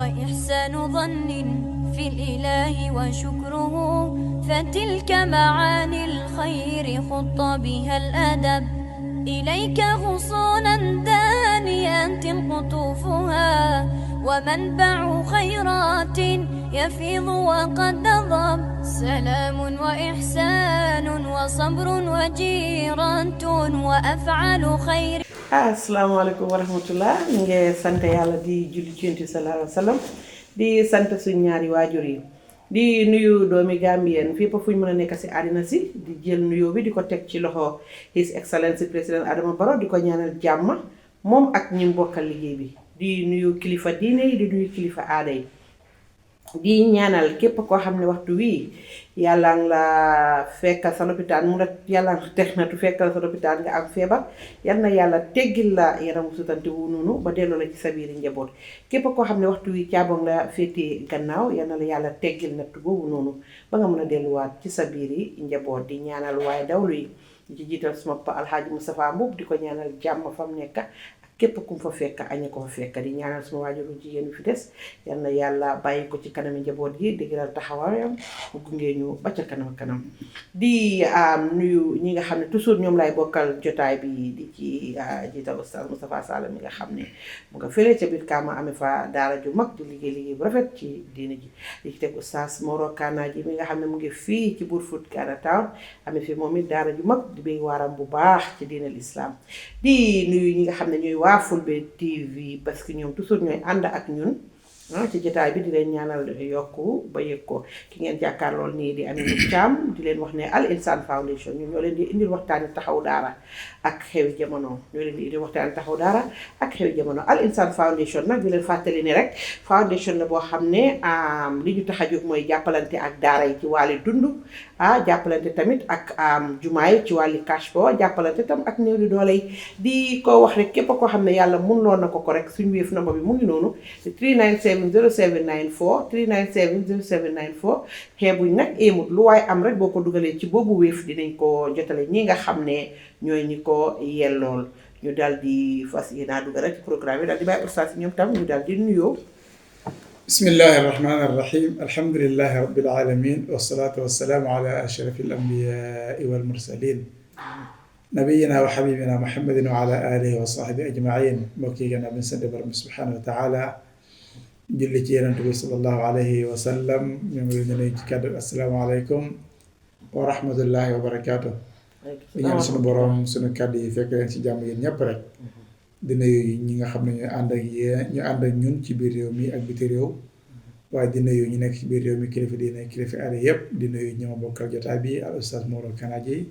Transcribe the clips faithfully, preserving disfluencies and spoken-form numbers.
وإحسان ظن في الإله وشكره، فتلك معاني الخير خط بها الأدب. إليك غصونا دانية قطوفها، ومنبع خيرات يفيض وقد نضب. سلام وإحسان وصبر وجيرة وأفعال خير. Assalaamu aleykum wa rahmatullah. Ñu ngi sant Yàlla di julli ci Yonent bi sallallahu alayhi wa sallam, di sant suñ ñaari waajur yi, di nuyu doomi Gambien fépp fu ñu mën a nekk si àddina si, di jël nuyoo bi di ko teg ci loxo His Excellency Président Adama Barrow, di ko ñaanal jàmm moom ak ñi mu bokkal liggéey bi, di nuyu kilifa diine yi, di nuyu kilifa aada yi. Di ñaanal képp koo xam ne waxtu wii Yàlla ngi la fekkal sa lopitaan, mu la Yàlla teg nattu fekkal sa lopitaan nga am feebar, yal na Yàlla teggil la yaram wu sutante wu noonu ba delloo la ci sa biiri njaboot. Képp koo xam ne waxtu wii caabi nga la féetee gannaaw, yal na la Yàlla teggil nattu boobu noonu ba nga mën a delluwaat ci sa biiri njaboot. Di ñaanal waaye dawlu yi, di ci jiital suma papa Alxaaji Mustafaa Mbuub, di ko ñaanal jàmm fa mu nekk ak képp ku mu fa fekk ak ña ko fa fekk. Di ñaanal suma waajur bu jigéen bi fi des, yal na Yàlla bàyyi ko ci kanami njaboot gi, dëgëral taxawaayam, mu gunge ñu ba ca kanam a kanam. Di am nuyu ñi nga xam ne toujours ñoom lay bokkal jotaay bi, di ci ah, jiital Oustaz Moustapha Sall mi nga xam ne mu nga fële ca biir Kaama, amee fa daara ju mag, di liggéey liggéey bu rafet ci diine ji. Di ci teg Oustaz Moro Kana ji mi nga xam ne mu ngi fii ci Brufut Kana Town, amee fi moom it daara ju mag, di béy waaram bu baax ci diine l'islam. Di nuyu ñi nga xam ne ñooy waa Fulbe T V, parce que ñoom toujours ñooy ànd ak ñun ah, ci jotaay bi, di leen ñaanal yokku ba yëg ko. Ki ngeen jàkkaar lool nii di Aminata Thiam, di leen wax ne Al Insan Foundation, ñun ñoo leen di indil waxtaani taxaw daara ak xewi jamono. Ñoo leen di indil waxtaani taxaw daara ak xewi jamono. Al Insan Foundation nag, di leen fàttali ne rek, foundation la boo xam ne am li ñu tax a jóg mooy jàppalante ak daara yi ci wàllu dund, ah, jàppalante tamit ak am jumaa yi ci wàlli cash power, jàppalante tam ak néew di doole yi. Di ko wax rek, képp koo xam ne Yàlla mun loo na ko ko rek, suñu Wave number bi mu ngi noonu, three nine seven zero seven nine four, three nine seven zero seven nine four. Xeebuñ nag, éemut, lu waaye am rek, boo ko dugalee ci boobu Wave, dinañ ko jotale ñi nga xam ne ñooy ñi ko yellool. Ñu daal di fas yéene dugg rek ci programme bi, daal di bàyyi ustaas yi ñoom tam ñu daal di nuyoo. بسم الله الرحمن الرحيم. الحمد لله رب العالمين، والصلاة والسلام على أشرف الأنبياء والمرسلين، نبينا وحبيبنا محمد وعلى آله وصحبه أجمعين. Mbokk yi, gannaaw bi ñu sant Borom bi subhanahu wa taala, julli ci Yonent bi sallallahu alayhi wa sallam, ñu ngi leen di nuyu ci kàddu assalaamu aleykum wa rahmatullahi wa barakaatu. Di ñaan suñu Borom suñu kàddu yi fekk leen ci jàmm yéen ñëpp rek. Di nuyu ñi nga xam ne ñooy ànd ak yéen, ñu ànd ak ñun ci biir réew mi ak biti réew, waaye di nuyu ñu nekk ci biir réew mi, kilifa diine, kilifa aada yépp. Di nuyu ñi ma bokkal jotaay bi, al Oustaz Moro Kanaji,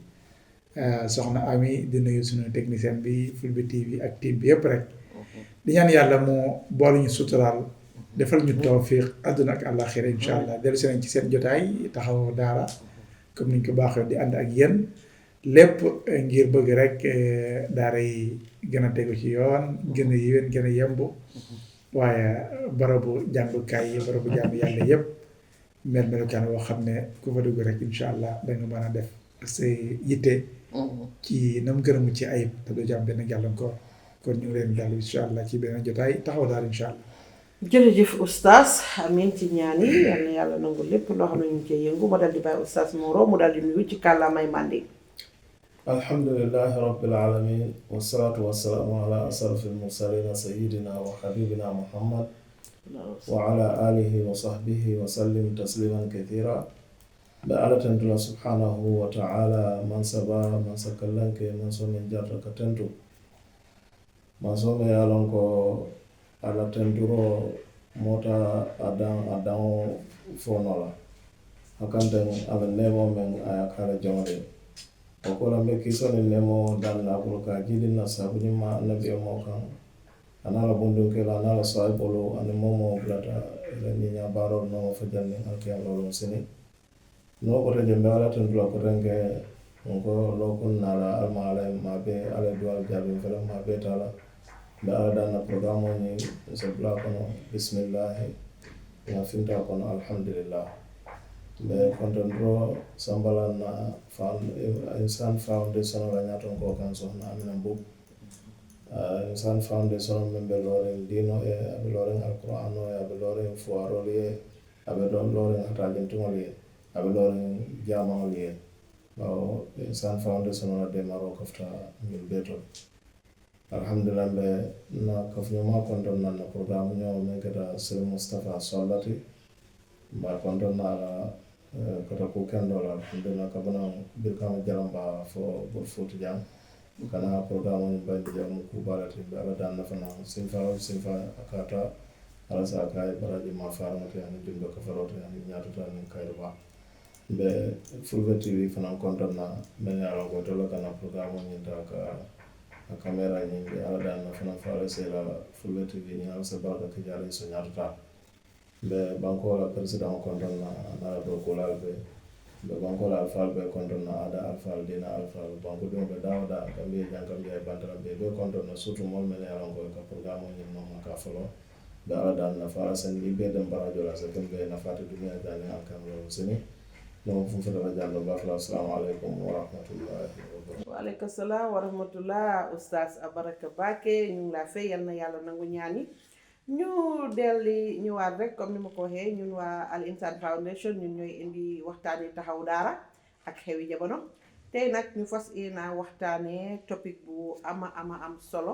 eh, soxna Ami, di nuyu suñu technicien bi, Fulbe T V ak team bi yépp rek. Di ñaan Yàlla mu boole ñu suturaal, defal ñu tawfiq àdduna ak àllaaxira, incha allah. Dellu si nañ ci seen jotaay taxaw daara, comme niñ ko baaxee di ànd ak yéen, lépp ngir bëgg rek, eh, daara yi gën a tegu ci yoon, gën a yéwén, gën a yemb, waaye barabu jàngukaay yi, barabu jaamu Yàlla yépp mel melukaan woo xam ne ku fa dugg rek, incha allah, da nga mën a def say yitte ci nam gën a mucc ayib, te doo ci am benn gàllankoor. Kon ñu ngi leen di daal, incha allah, ci beneen jotaay taxaw daal, incha allah. Jërëjëf Oustaz, amiin ci ñaan yi, yal na Yàlla nangu lépp loo xam ne ñu ngi cee yëngu. Ma dal di bàyyi Oustaz Moro mu dal di nuyu ci kàllaamay Manding. الحمد لله رب العالمين، والصلاة والسلام على أشرف المرسلين سيدنا وحبيبنا محمد وعلى آله وصحبه وسلم تسليما كثيرا. Mbe Alla tentu la subhanahu wa ta'ala, mansa baa, mansa kalanke, mansa meŋ jaata ka tentu. Mansoo meŋ ye a loŋ ko a la tenturoo moo te a daŋ, a daŋo fo noo la, a kanteŋ a be neemoo meŋ, a ye a ke a la jaŋo le ye. Wo ko la, mbe kiisoo niŋ neemoo daali la a bulu ka a jiidi n na saabuñiŋ ma annabiyo moo kaŋ, a niŋ a la bundunkeelu, a niŋ a la saahiboolu, aniŋ moo woo moo bulata i la ñiiñaa baaroolu nooma fo janniŋ alkiyaama looloo sini. Niŋ wo kota je, mbe Alla tentu la kotenke, n ko lookuŋ naa la, ali maŋ Alla ye, maa bee Alla ye duwaalu jaabi, n fele maa bee taa la. Mbe Alla daŋ na porogiraamoo ñiŋ, n se bula a kono, bisimillaahi, ŋa finta a kono, alihamudulillaahi. Mbe kontondiroo samba la n na, Insan Foundation la ñaatonkoo kaŋ, soxna Amina Mbuubu. Insani foundation meŋ be looriŋ diinoo ye, a be looriŋ alquraanoo ye, a be looriŋ fuwaaroolu ye, a be looriŋ hataajintiŋolu ye, a be looriŋ jaamaŋolu ye. Bawo insani foundation la deemaroo kafuta ñiŋ bee to. Alhamdulillahi, mbe na kafuñoo maa kontoŋ na n na porogaramu ñoo meŋ keta sëriñ Mustafa Solla ti. Mbe a kontoŋ na a la kata kuu kendoo la, alhamdulillahi, ka banaŋ birikama jaramba fo burfuuti jaŋ. Kana porogaramu ñiŋ bayindi jaŋ mu kuu baa la ti. Mbe ala daŋ na fanaŋ sinfa sinfa a kaata ala sa ka ye baraji maa faaraŋo ti ani jumbe kafaroo ti ani ñaatata niŋ kayirubaa. Mbe fulbe tv fanaŋ kontoŋ na meŋ ye a loŋ ko itolu le kana porogaramu ñiŋ taa ka a kameera ñiŋ mbe ala daŋ na fanaŋ fo ala se la fulbe tv ñiŋ ala se baraka ke jaari so ñaatata. Mbe bankoo la peresidaŋo kontoŋ na a naa la dookuulaalu be. Mbe bankoo la alifaalu be kontoŋ na a daa alifaalu diina alifaalu bankudiŋo be daawo daa kambiye jaŋ kambiye bantara mbe be kontoŋ na suutu moolu mene ye a loŋ ko i ka porogaramoo ñiŋ nooma ka foloo. Be ala daani nafa ala sani i be dem baraajoo la sa kembe nafaati duniyaa jaani alkamiroo sini. Noŋ fun fota la jando bafla assalamu alaikum warahmatullahi wabarakatuh. Wa alaikum salam warahmatullah. Ustaz abaraka baake ñu ngi la fe yal na yàlla nangu ñaani. Ñu delli ñëwaat rek comme ni ma ko waxee ñun waa Al Insan Foundation ñun ñooy indi waxtaani taxaw daara ak xewi jamono. Tey nag ñu fas yéena waxtaanee topic bu ama ama am solo.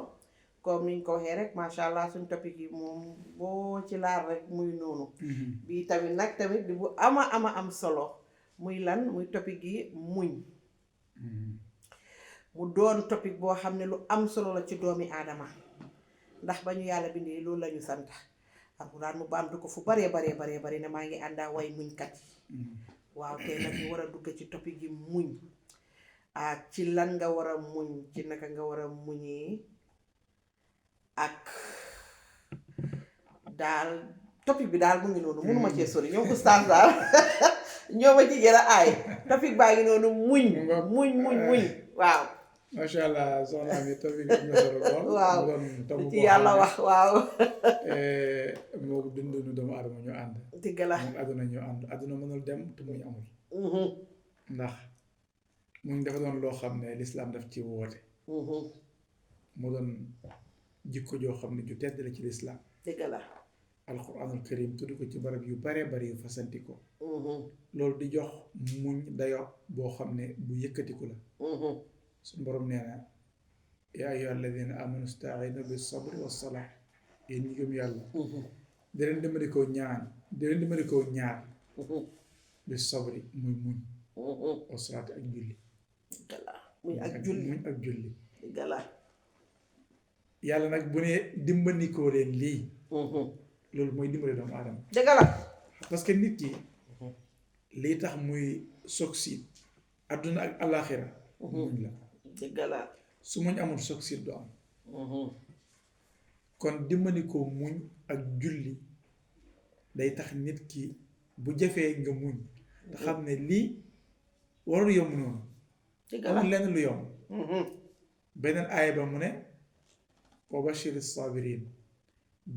Comme niñ ko waxee rek macha allah suñ topic yi moom boo ci laal rek muy noonu. Bii tamit nag tamit di bu ama ama am solo. Muy lan? Muy topic yi muñ. Mu doon topic boo xam ne lu am solo la ci doomi aadama. Ndax ba ñu yàlla bindee loolu la ñu sant. Alxuraan mu baamtu ko fu baree baree baree bare ne maa ngi ànd ak way muñkat yi. Waaw, tey nag ñu war a dugg ci topic yi muñ. Ak ci lan nga war a muñ, ci naka nga war a muñee. Ak daal topic bi daal mu ngi noonu mënuma cee sori ñoom oustaz daal. Ñoo ma ci gën a aay. Topic baa ngi noonu muñ. Muñ muñ muñ. Waaw. Macha allah soxna mi topic bi am na solo lool. Waaw. Mu doon tomb ci boo yàlla xam ne wax waaw. Moo dundunu doomu aadama ñu ànd. Dëgg la. Moom àdduna ñu ànd àdduna mënul dem te muñ amul. Ndax muñ dafa doon loo xam ne lislaam daf ci woote. Mu doon jikko joo xam ne ju tedd la ci lislaam. Dëgg la. Alquranul karim tudd ko ci barab yu bare bari yu fasanti ko. Loolu di jox muñ dayo boo xam ne bu yëkkatiku la. Suñu borom nee na yaa ayyuha alladina amanu stainu bi sabri wa salah. Yéen ñi gëm yàlla, da leen dimbali ko ñaan da leen dimbali ko ñaar. Bi sabri muy muñ. Wa salaati ak julli. Dëgg la. Muñ ak julli muñ ak julli. Dëgg la. Yàlla nag bu ne dimbandikoo leen lii. Loolu mooy dimbali doomu aadama. Dëgg la. Parce que nit ki lii tax muy succès àdduna ak alaxira. Muñ la. Dëgg la. Su muñ amul succès du am. Kon dimbandikoo muñ ak julli day tax nit ki bu jafee nga muñ te xam ne lii warul yomb noonu. Dëgg la. Amul lenn lu yomb. Beneen aaya ba mu ne wa bashiri sabirin.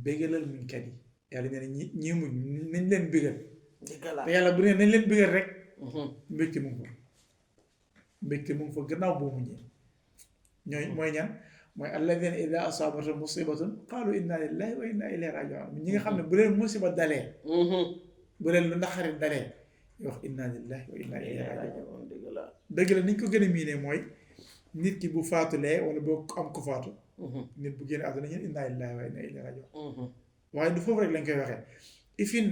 Bégalal muñkat yi. Yàlla nee na ñi ñi muñ nañ leen bégal. Dëgg la. Te yàlla bu ne nañ leen bégal rek. Mbégte mu ngi fa. Mbégte mu ngi fa gannaaw boo muñee. Ñooy mooy ñan? Mooy alladina ida asaabathum musibatun qalu inna lillahi wa inna ilayhi rajiun. Ñi nga xam ne bu leen musiba dalee, bu leen lu naqari dalee, ñu wax inna lillahi wa inna ilayhi rajiun. Dëgg la. Dëgg la niñ ko gën a miinee mooy nit ki bu faatulee wala boo am ko faatu, nit bu génne àdduna ñun inna lillahi wa inna ilayhi rajiun. Waaye du foofu rek lañ koy waxee. Ifin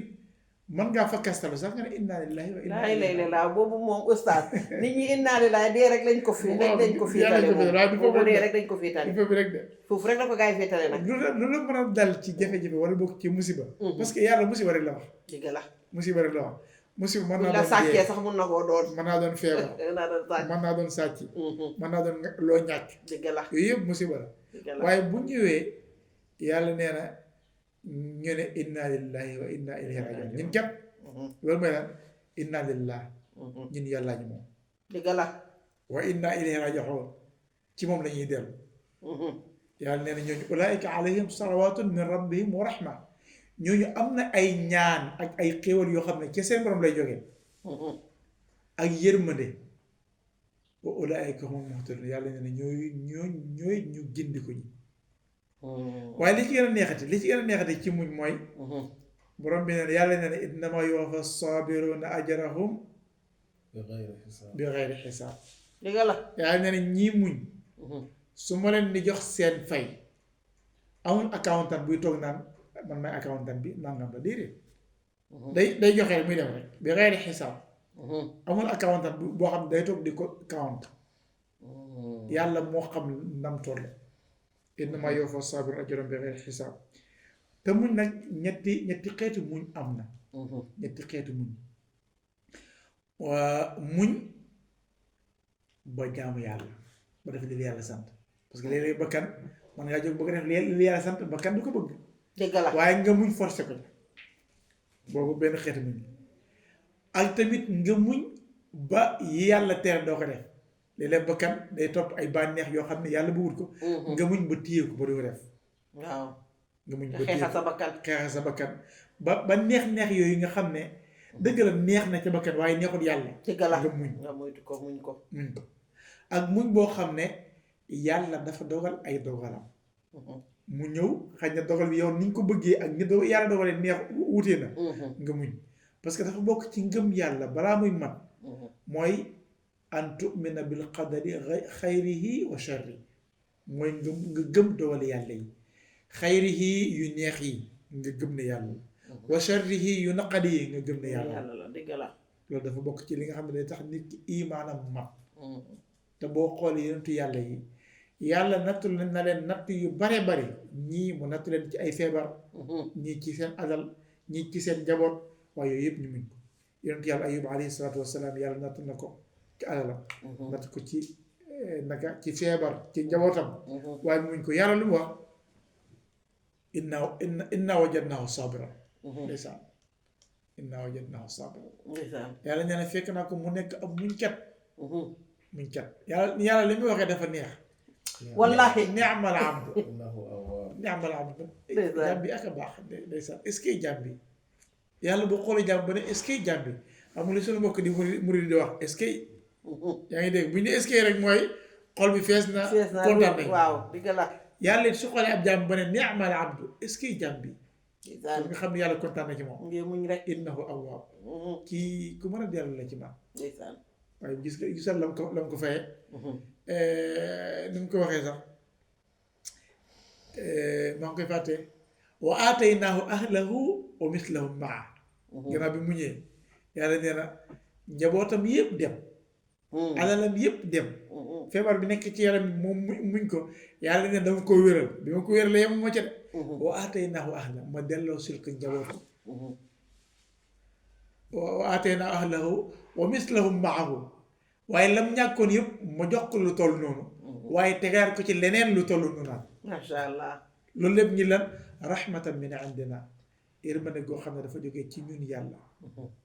mën ngaa fakkastalu sax nga ne inna lillahi wa inna ilayhi rajiun. Boobu moom oustaz, nit ñi inna lillahi dee rek lañ ko fi lañ ko fiitale moom. Boobu dee rek lañ ko fiitale. Foofu rek la ko gars yi fiitale nag. Lu la lu la mën a dal ci jafe-jafe wala bokk ci musiba. Parce que yàlla musiba rek la wax. Dëgg la. Musiba rek la wax. Musiba mën naa doon sàccee sax mën na koo doon. Mën naa doon feebar. Mën naa doon sàcc. Mën naa doon loo ñàkk. Dëgg la. Yooyu yëpp musiba la. Dëgg la. Waaye bu ñëwee yàlla nee na ñu ne inna lillahi wa inna ilayhi rajiun ñun képp. Loolu mooy lan? Inna lillah. Ñun yàllaa ñu moom. Dëgg la. Wa inna ilayhi rajiun. Ci moom la ñuy dellu. Yàlla nee na ñooñu ulaika alayhim salawatun min rabbihim wa rahma. Ñooñu am na ay ñaan ak ay xéewal yoo xam ne ca seen borom lay jógee. Ak yërmande. Wa ulaika humul muhtadun. Yàlla nee na ñooy ñooy ñooy ñu gindi ko ñi. Waaye li ci gën a neexati, li ci gën a neexati ci muñ mooy, borom bi nee na, yàlla nee na, innama yuwaffa sabiruuna ajrahum bi xayri xisaab. Dëgg la. Yàlla nee na ñii muñ, su ma leen di jox seen fay, amul accountant buy toog naan man may accountant bi, nangam la, déedéet. Day day joxe rek, muy dem rek, bi xayri xisaab. Amul accountant bu boo xam ne day toog di ko count. Yàlla moo xam nam toll. Innama yuwaffa sabiruuna ajrahum bi xayri xisaab. Te muñ nag, ñetti ñetti xeetu muñ am na. Ñetti xeetu muñ. Waa muñ ba jaamu yàlla, ba def li la yàlla sant. Parce que léeg-léeg bakkan, mën ngaa jóg bëgg a def li li la yàlla sant, bakkan du ko bëgg. Dëgg la. Waaye nga muñ, forcé ko ca. Boobu benn xeetu muñ. Ak tamit nga muñ ba yi yàlla tere doo ko def. Léeg-léeg bakkan day topp ay bànneex yoo xam ne yàlla bëggul ko. Nga muñ ba téye ko, ba du ko def. Waaw. Nga muñ ba téye ko, xeexal sa bakkan. Xeexal sa bakkan ba ba neex-neex yooyu nga xam ne dëgg la, neex na ca bakkan waaye neexul yàlla. Dëgg la. Nga muñ. Nga moytu ko, muñ ko. Muñ ko. Ak muñ boo xam ne yàlla dafa dogal ay dogalam, mu ñëw, xëy na dogal bi yow ni ñu ko bëggee ak ni do yàlla dogalee neex, wutee na. Nga muñ. Parce que dafa bokk ci ngëm yàlla balaa muy mat, mooy an tu'mina bil qadari xay- xayrihi wa sharri. Mooy nga nga gëm dogali yàlla yi, xayrihi, yu neex yi, nga gëm ne yàlla la, wa sharrihi, yu naqadi yi, nga gëm ne yàlla la. Yàlla la, dëgg la. Loolu dafa bokk ci li nga xam ne day tax nit ki imaanam mat. Te boo xoolee yonentu yàlla yi, yàlla nattu na leen natt yu bare bare. Ñii mu nattu leen ci ay feebar, ñii ci seen alal, ñii ci seen njaboot, waaye yooyu yëpp ñu muñ ko. Yonentu yàlla Ayub alayhi salaatu wasalaam, yàlla nattu na ko ci alalam, nattu ko ci, eh, naka, ci feebar, ci njabootam, waaye mu muñ ko. Yàlla lu mu wax? Inna inna inna wajadnahu sabira. Ndeysaan. Inna wajadnahu sabira. Ndeysaan. Yàlla nee na fekk naa ko mu nekk ab muñkat. Muñkat. Yàlla, yàlla li muy waxee dafa neex. Wallahi. Ni'mal abdu. Innahu awwab. Ni'mal abdu. Ndeysaan. Jàmm bi ak a baax. Nde- ndeysaan, est-ce que jàmm bi, yàlla bu xoolee jàmm ba ne est-ce que jàmm bi, xam nga li suñu mbokk di muri- murid di wax, est-ce que? Yaa ngi dégg, bu ñu ne est-ce que rek mooy xol bi fees na, fees na, kontaan nañ. Waaw, dëgg la. Yàlla it su xoolee ab jàmm ba ne ni'mal abdu, est-ce que jàmm bi? Ndeysaan. Kon nga xam ne yàlla kontaan na ci moom. Ngeen muñ rek. Innahu awwab. Kii ku mën a dellu la ci man. Ndeysaan. Waaye gis nga, gisal lam ko, lam ko fayee. Eh, ni mu ko waxee sax, eh, maa ngi koy fàtte. Wa aataynaahu ahlahu wa mislahum maa. Gannaaw bi mu ñëwee, yàlla nee na njabootam yëpp dem. Alalam yëpp dem. Feebar bi nekk ci yaram bi, moom mu muñ ko. Yàlla ne dama ko wéral. Bi ma ko wéralee, yemuma ca de. Wa aataynaahu ahla, ma delloo sil ko njaboot. Wa wa aataynaahu ahlahu wa mislahum maahu. Waaye lam ñàkkoon yëpp, ma jox ko lu toll noonu. Waaye tegaat ko ci leneen lu toll noonu. Macha Allah. Loolu lépp ngi lan? Rahmatan min indina. Yërmande goo xam ne dafa jógee ci ñun yàlla.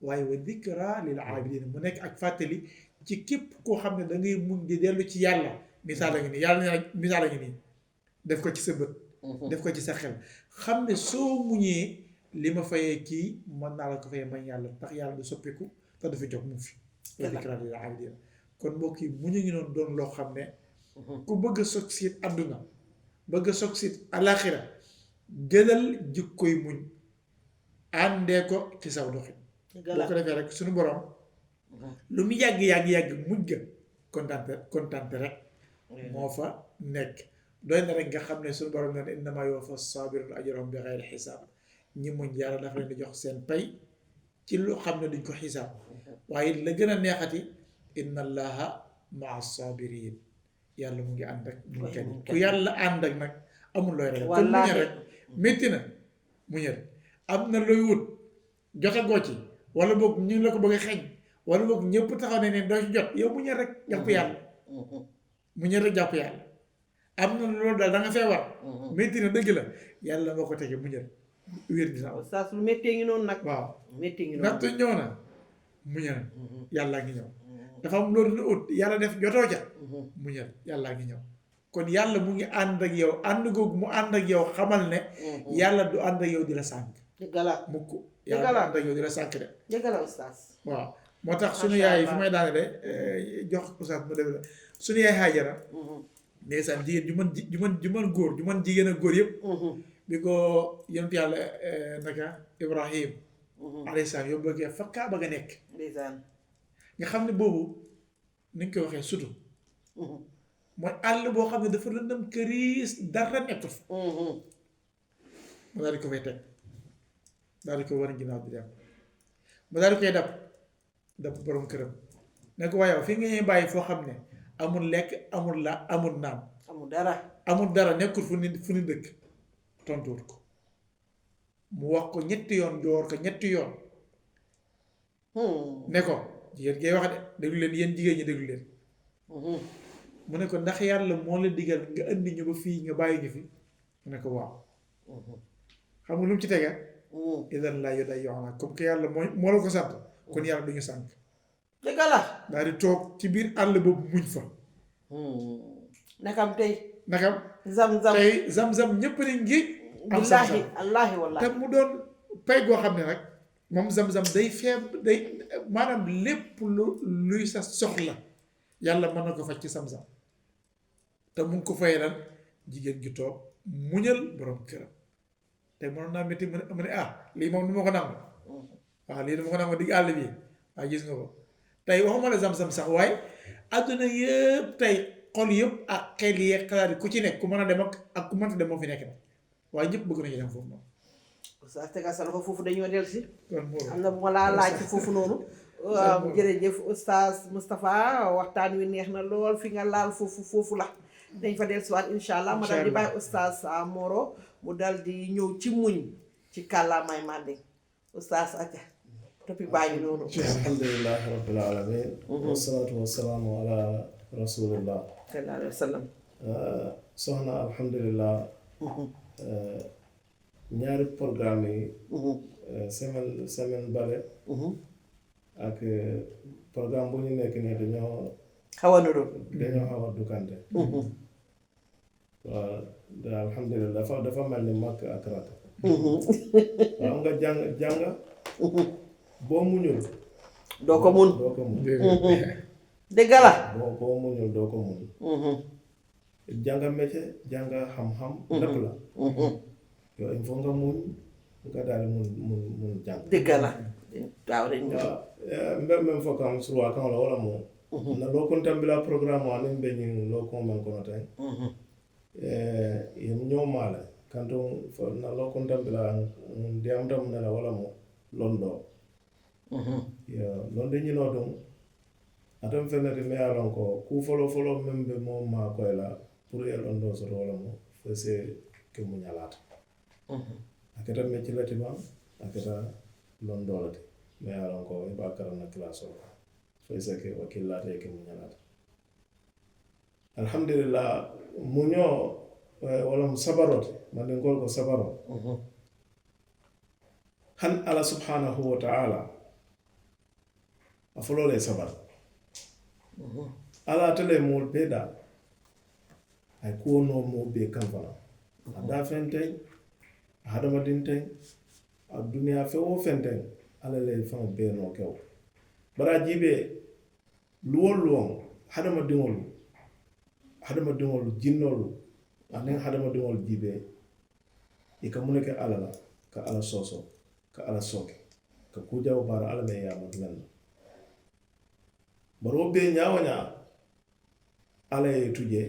Waaye wa dikra lil abidin, mu nekk ak fàttali ci képp koo xam ne da ngay muñ di dellu ci yàlla. Misaal a ngi nii, yàlla nee na misaal a ngi nii. Def ko ci sa bët. Def ko ci sa xel. Xam ne soo muñee, li ma fayee kii, mën naa la ko fayee man yàlla, ndax yàlla du soppiku te du fi jóg mu fi. Wa dikra lil abidin. Kon mbokk yi, muñ a ngi noonu doon loo xam ne ku bëgg a sog siit àdduna, bëgg a sog siit alaxira, jëlal jikkoy muñ, àndee ko ci saw doxin. Boo ko defee rek, suñu borom, lu mu yàgg, yàgg, yàgg, mujj ga kontaante, kontaante rek moo fa nekk. Doy na rek nga xam ne suñu borom nee na, innama yuwaffa sabiruna ajrahum bi xayri xisaab. Ñi muñ, yàlla dafa leen di jox seen pay ci loo xam ne duñ ko xisaab. Waaye it la gën a neexati, inna allaha maa sabirin. Yàlla mu ngi ànd ak muñkat yi. Ku yàlla ànd ak nag, amul looy ragal. Kon muñal rek. Métti na, muñal. Am na looy wut, jotagoo ci, wala boog ñu ngi la ko bëgg a xeeñ, wala boog ñëpp taxaw ne ne doo ci jot, yow muñal rek, jàpp yàlla. Muñal rek, jàpp yàlla. Am na loolu daal, da nga feebar. Métti na dëgg la, yàlla moo ko tege, muñal. Wér dina am. Oustaz, lu méttee ngi noonu nag. Waaw. Méttee ngi noonu. Nattu ñëw na, muñal. Yàlla ngi ñëw. Dafa am loolu lu ut, yàlla def jotoo ca, muñal, yàlla ngi ñëw. Kon yàlla mu ngi ànd ak yow, ànd googu mu ànd ak yow, xamal ne yàlla du ànd ak yow di la sànq. Dëgg la. Mukk. Dëgg la. Yàlla du ànd ak yow di la sànq de. Dëgg la, Oustaz. Waaw. Moo tax sunu yaay, fi may daane de, eh, jox Oustaz mu def la, sunu yaay Haajara, Ndeysaan, jigéen ju mën ji- ju mën ju mën góor, ju mën jigéen ak góor yëpp. Bi ko yonent yàlla eh, naka Ibrahim alayhi salaam yóbbu ko fa Kaaba ga nekk. Ndeysaan. Nga xam ne boobu ni ñu koy waxee sutu mooy àll boo xam ne dafa lëndëm këriis, dara nekkul fa. Mu daal di ko fay teg, daal di ko war ginnaaw di dem. Mu daal di koy dab, dab borom këram, ne ko waaye yow fii nga ñuy bàyyi foo xam ne amul lekk, amul la amul naan, amul dara, amul dara, nekkul fu nit fu nit dëkk. Tontuwut ko. Mu wax ko ñetti yoon, joor ko ñetti yoon. Ne ko, jigéen gee wax de, déglu leen, yéen jigéen ñi, déglu leen. Mu ne ko, ndax yàlla moo la digal nga andi ñu ba fii, nga bàyyi ñu fi? Mu ne ko, waaw. Xam nga lu mu ci tege? Idan la yudayyuna, comme que yàlla mooy moo la ko sant, kon yàlla duñu sànk. Dëgg la. Daal di toog ci biir àll boobu, muñ fa. Nakam tey. Nakam. Zam-zam. Tey zam-zam, ñëpp ne ngi am. Billaahi, zam-zam. Allaahi wallaahi. Te mu doon pay goo xam ne nag, moom zam-zam day feeb day, maanaam lépp lu luy sa soxla, yàlla mën na ko faj ci zam-zam. Te mu ngi ko fay lan? Jigéen ju toog, muñal borom këram. Te mënoon naa métti, mu ne mu ne ah, lii moom du ma ko nangu. Waaw, lii du ma ko nangu digg àll bi. Waaw, gis nga ko. Tey waxuma la zam-zam sax, waaye àdduna yëpp tey, xol yëpp ak xel yi, xalaat yi, ku ci nekk, ku mën a dem ak ak ku mënta dem moo fi nekk nag. Waaye ñëpp bëgg nañu dem foofu noonu. Oustaz, tegal sa loxo foofu, dañoo dellu si. Kon Mourou. Am na bu ma laa laaj ci foofu noonu. Waaw, jërëjëf Oustaz Moustapha, waxtaan wi neex na lool. Fi nga laal foofu, foofu la. Dañ fa dellusiwaat, incha allah. Ma daal di bàyyi Oustaz, ah, Moro, mu daal di ñëw ci muñ ci kàllaamay Manding. Oustaz, acca. Topic baa ngi noonu. Alhamdulillahi rabbil alamin. Wassalatu wassalamu ala rasulillah. Sallallahu alayhi wa sallam. Ah, soxna, alhamdulillah. Ah, ñaari programme yi, ah, semaine, semaine bale ak, ah, programme bu ñu nekk nii dañoo xaw a nuru. Dañoo xaw a duggante. Waaw, da-, alhamdulillah, dafa, dafa mel ni mag ak rak. Waaw, nga jàng, jàng, boo muñul, doo ko mun. Doo ko mun. Dëgg la. Boo, boo muñul, doo ko mun. Jàng métier, jàng xam-xam, lépp la. Yow, il faut nga muñ, nga daal di mun, mun, mun jàng. Dëgg la. Waaw, dañ ko. Waaw, eh, mbe, mbe fo kam, surwa kan la, wala mo. Na loo ko tambila programme wa, ni mbe ñiŋ loo ko man kono tey. Eh, ye mu ñoo maa le, kantuŋ fo, na loo ko tambila, mm, diyaamuta mu ne la, wala mo, londoo. Yo, londi ñinoo duŋ, ate mu fenne ti, me ye a loŋ ko, kuu foloo foloo meŋ be moo maakoyi la, puru ye londoo soto, wala mo, fo i se ke muñalaata. A keta mecci le ti baŋ, a keta londoo le ti. Me ye a loŋ ko, i be a karaŋ na kilaasoo le kaŋ. Fo i se ke wakiilaata, i ke muñalaata. Alhamdulillah, muñoo, eh, wala mu sabaroo ti, mandinkoolu ko sabaroo. Hani Alla subhanahu wa ta'ala, a foloo le ye sabari. Alla ate le ye moolu bee daa. A ye kuwo noo moo bee kaŋ fanaa. A daafeŋ teŋ, a hadamadiŋ teŋ, a duniyaa feŋ woo feŋ teŋ, Alla le ye faŋo bee noo ke wo. Bari a jiibee, luŋ woo luŋ, hadamadiŋolu, hadamadiŋolu, jinnoolu, aniŋ hadamadiŋolu jiibee, i ka muŋ ne ke Alla la, ka Alla soosoo, ka Alla sooke, ka kuu jawoo baara Alla le ye a yaamarindi meŋ na. Bari wo bee, ñaa woo ñaa, Alla ye i tu jee,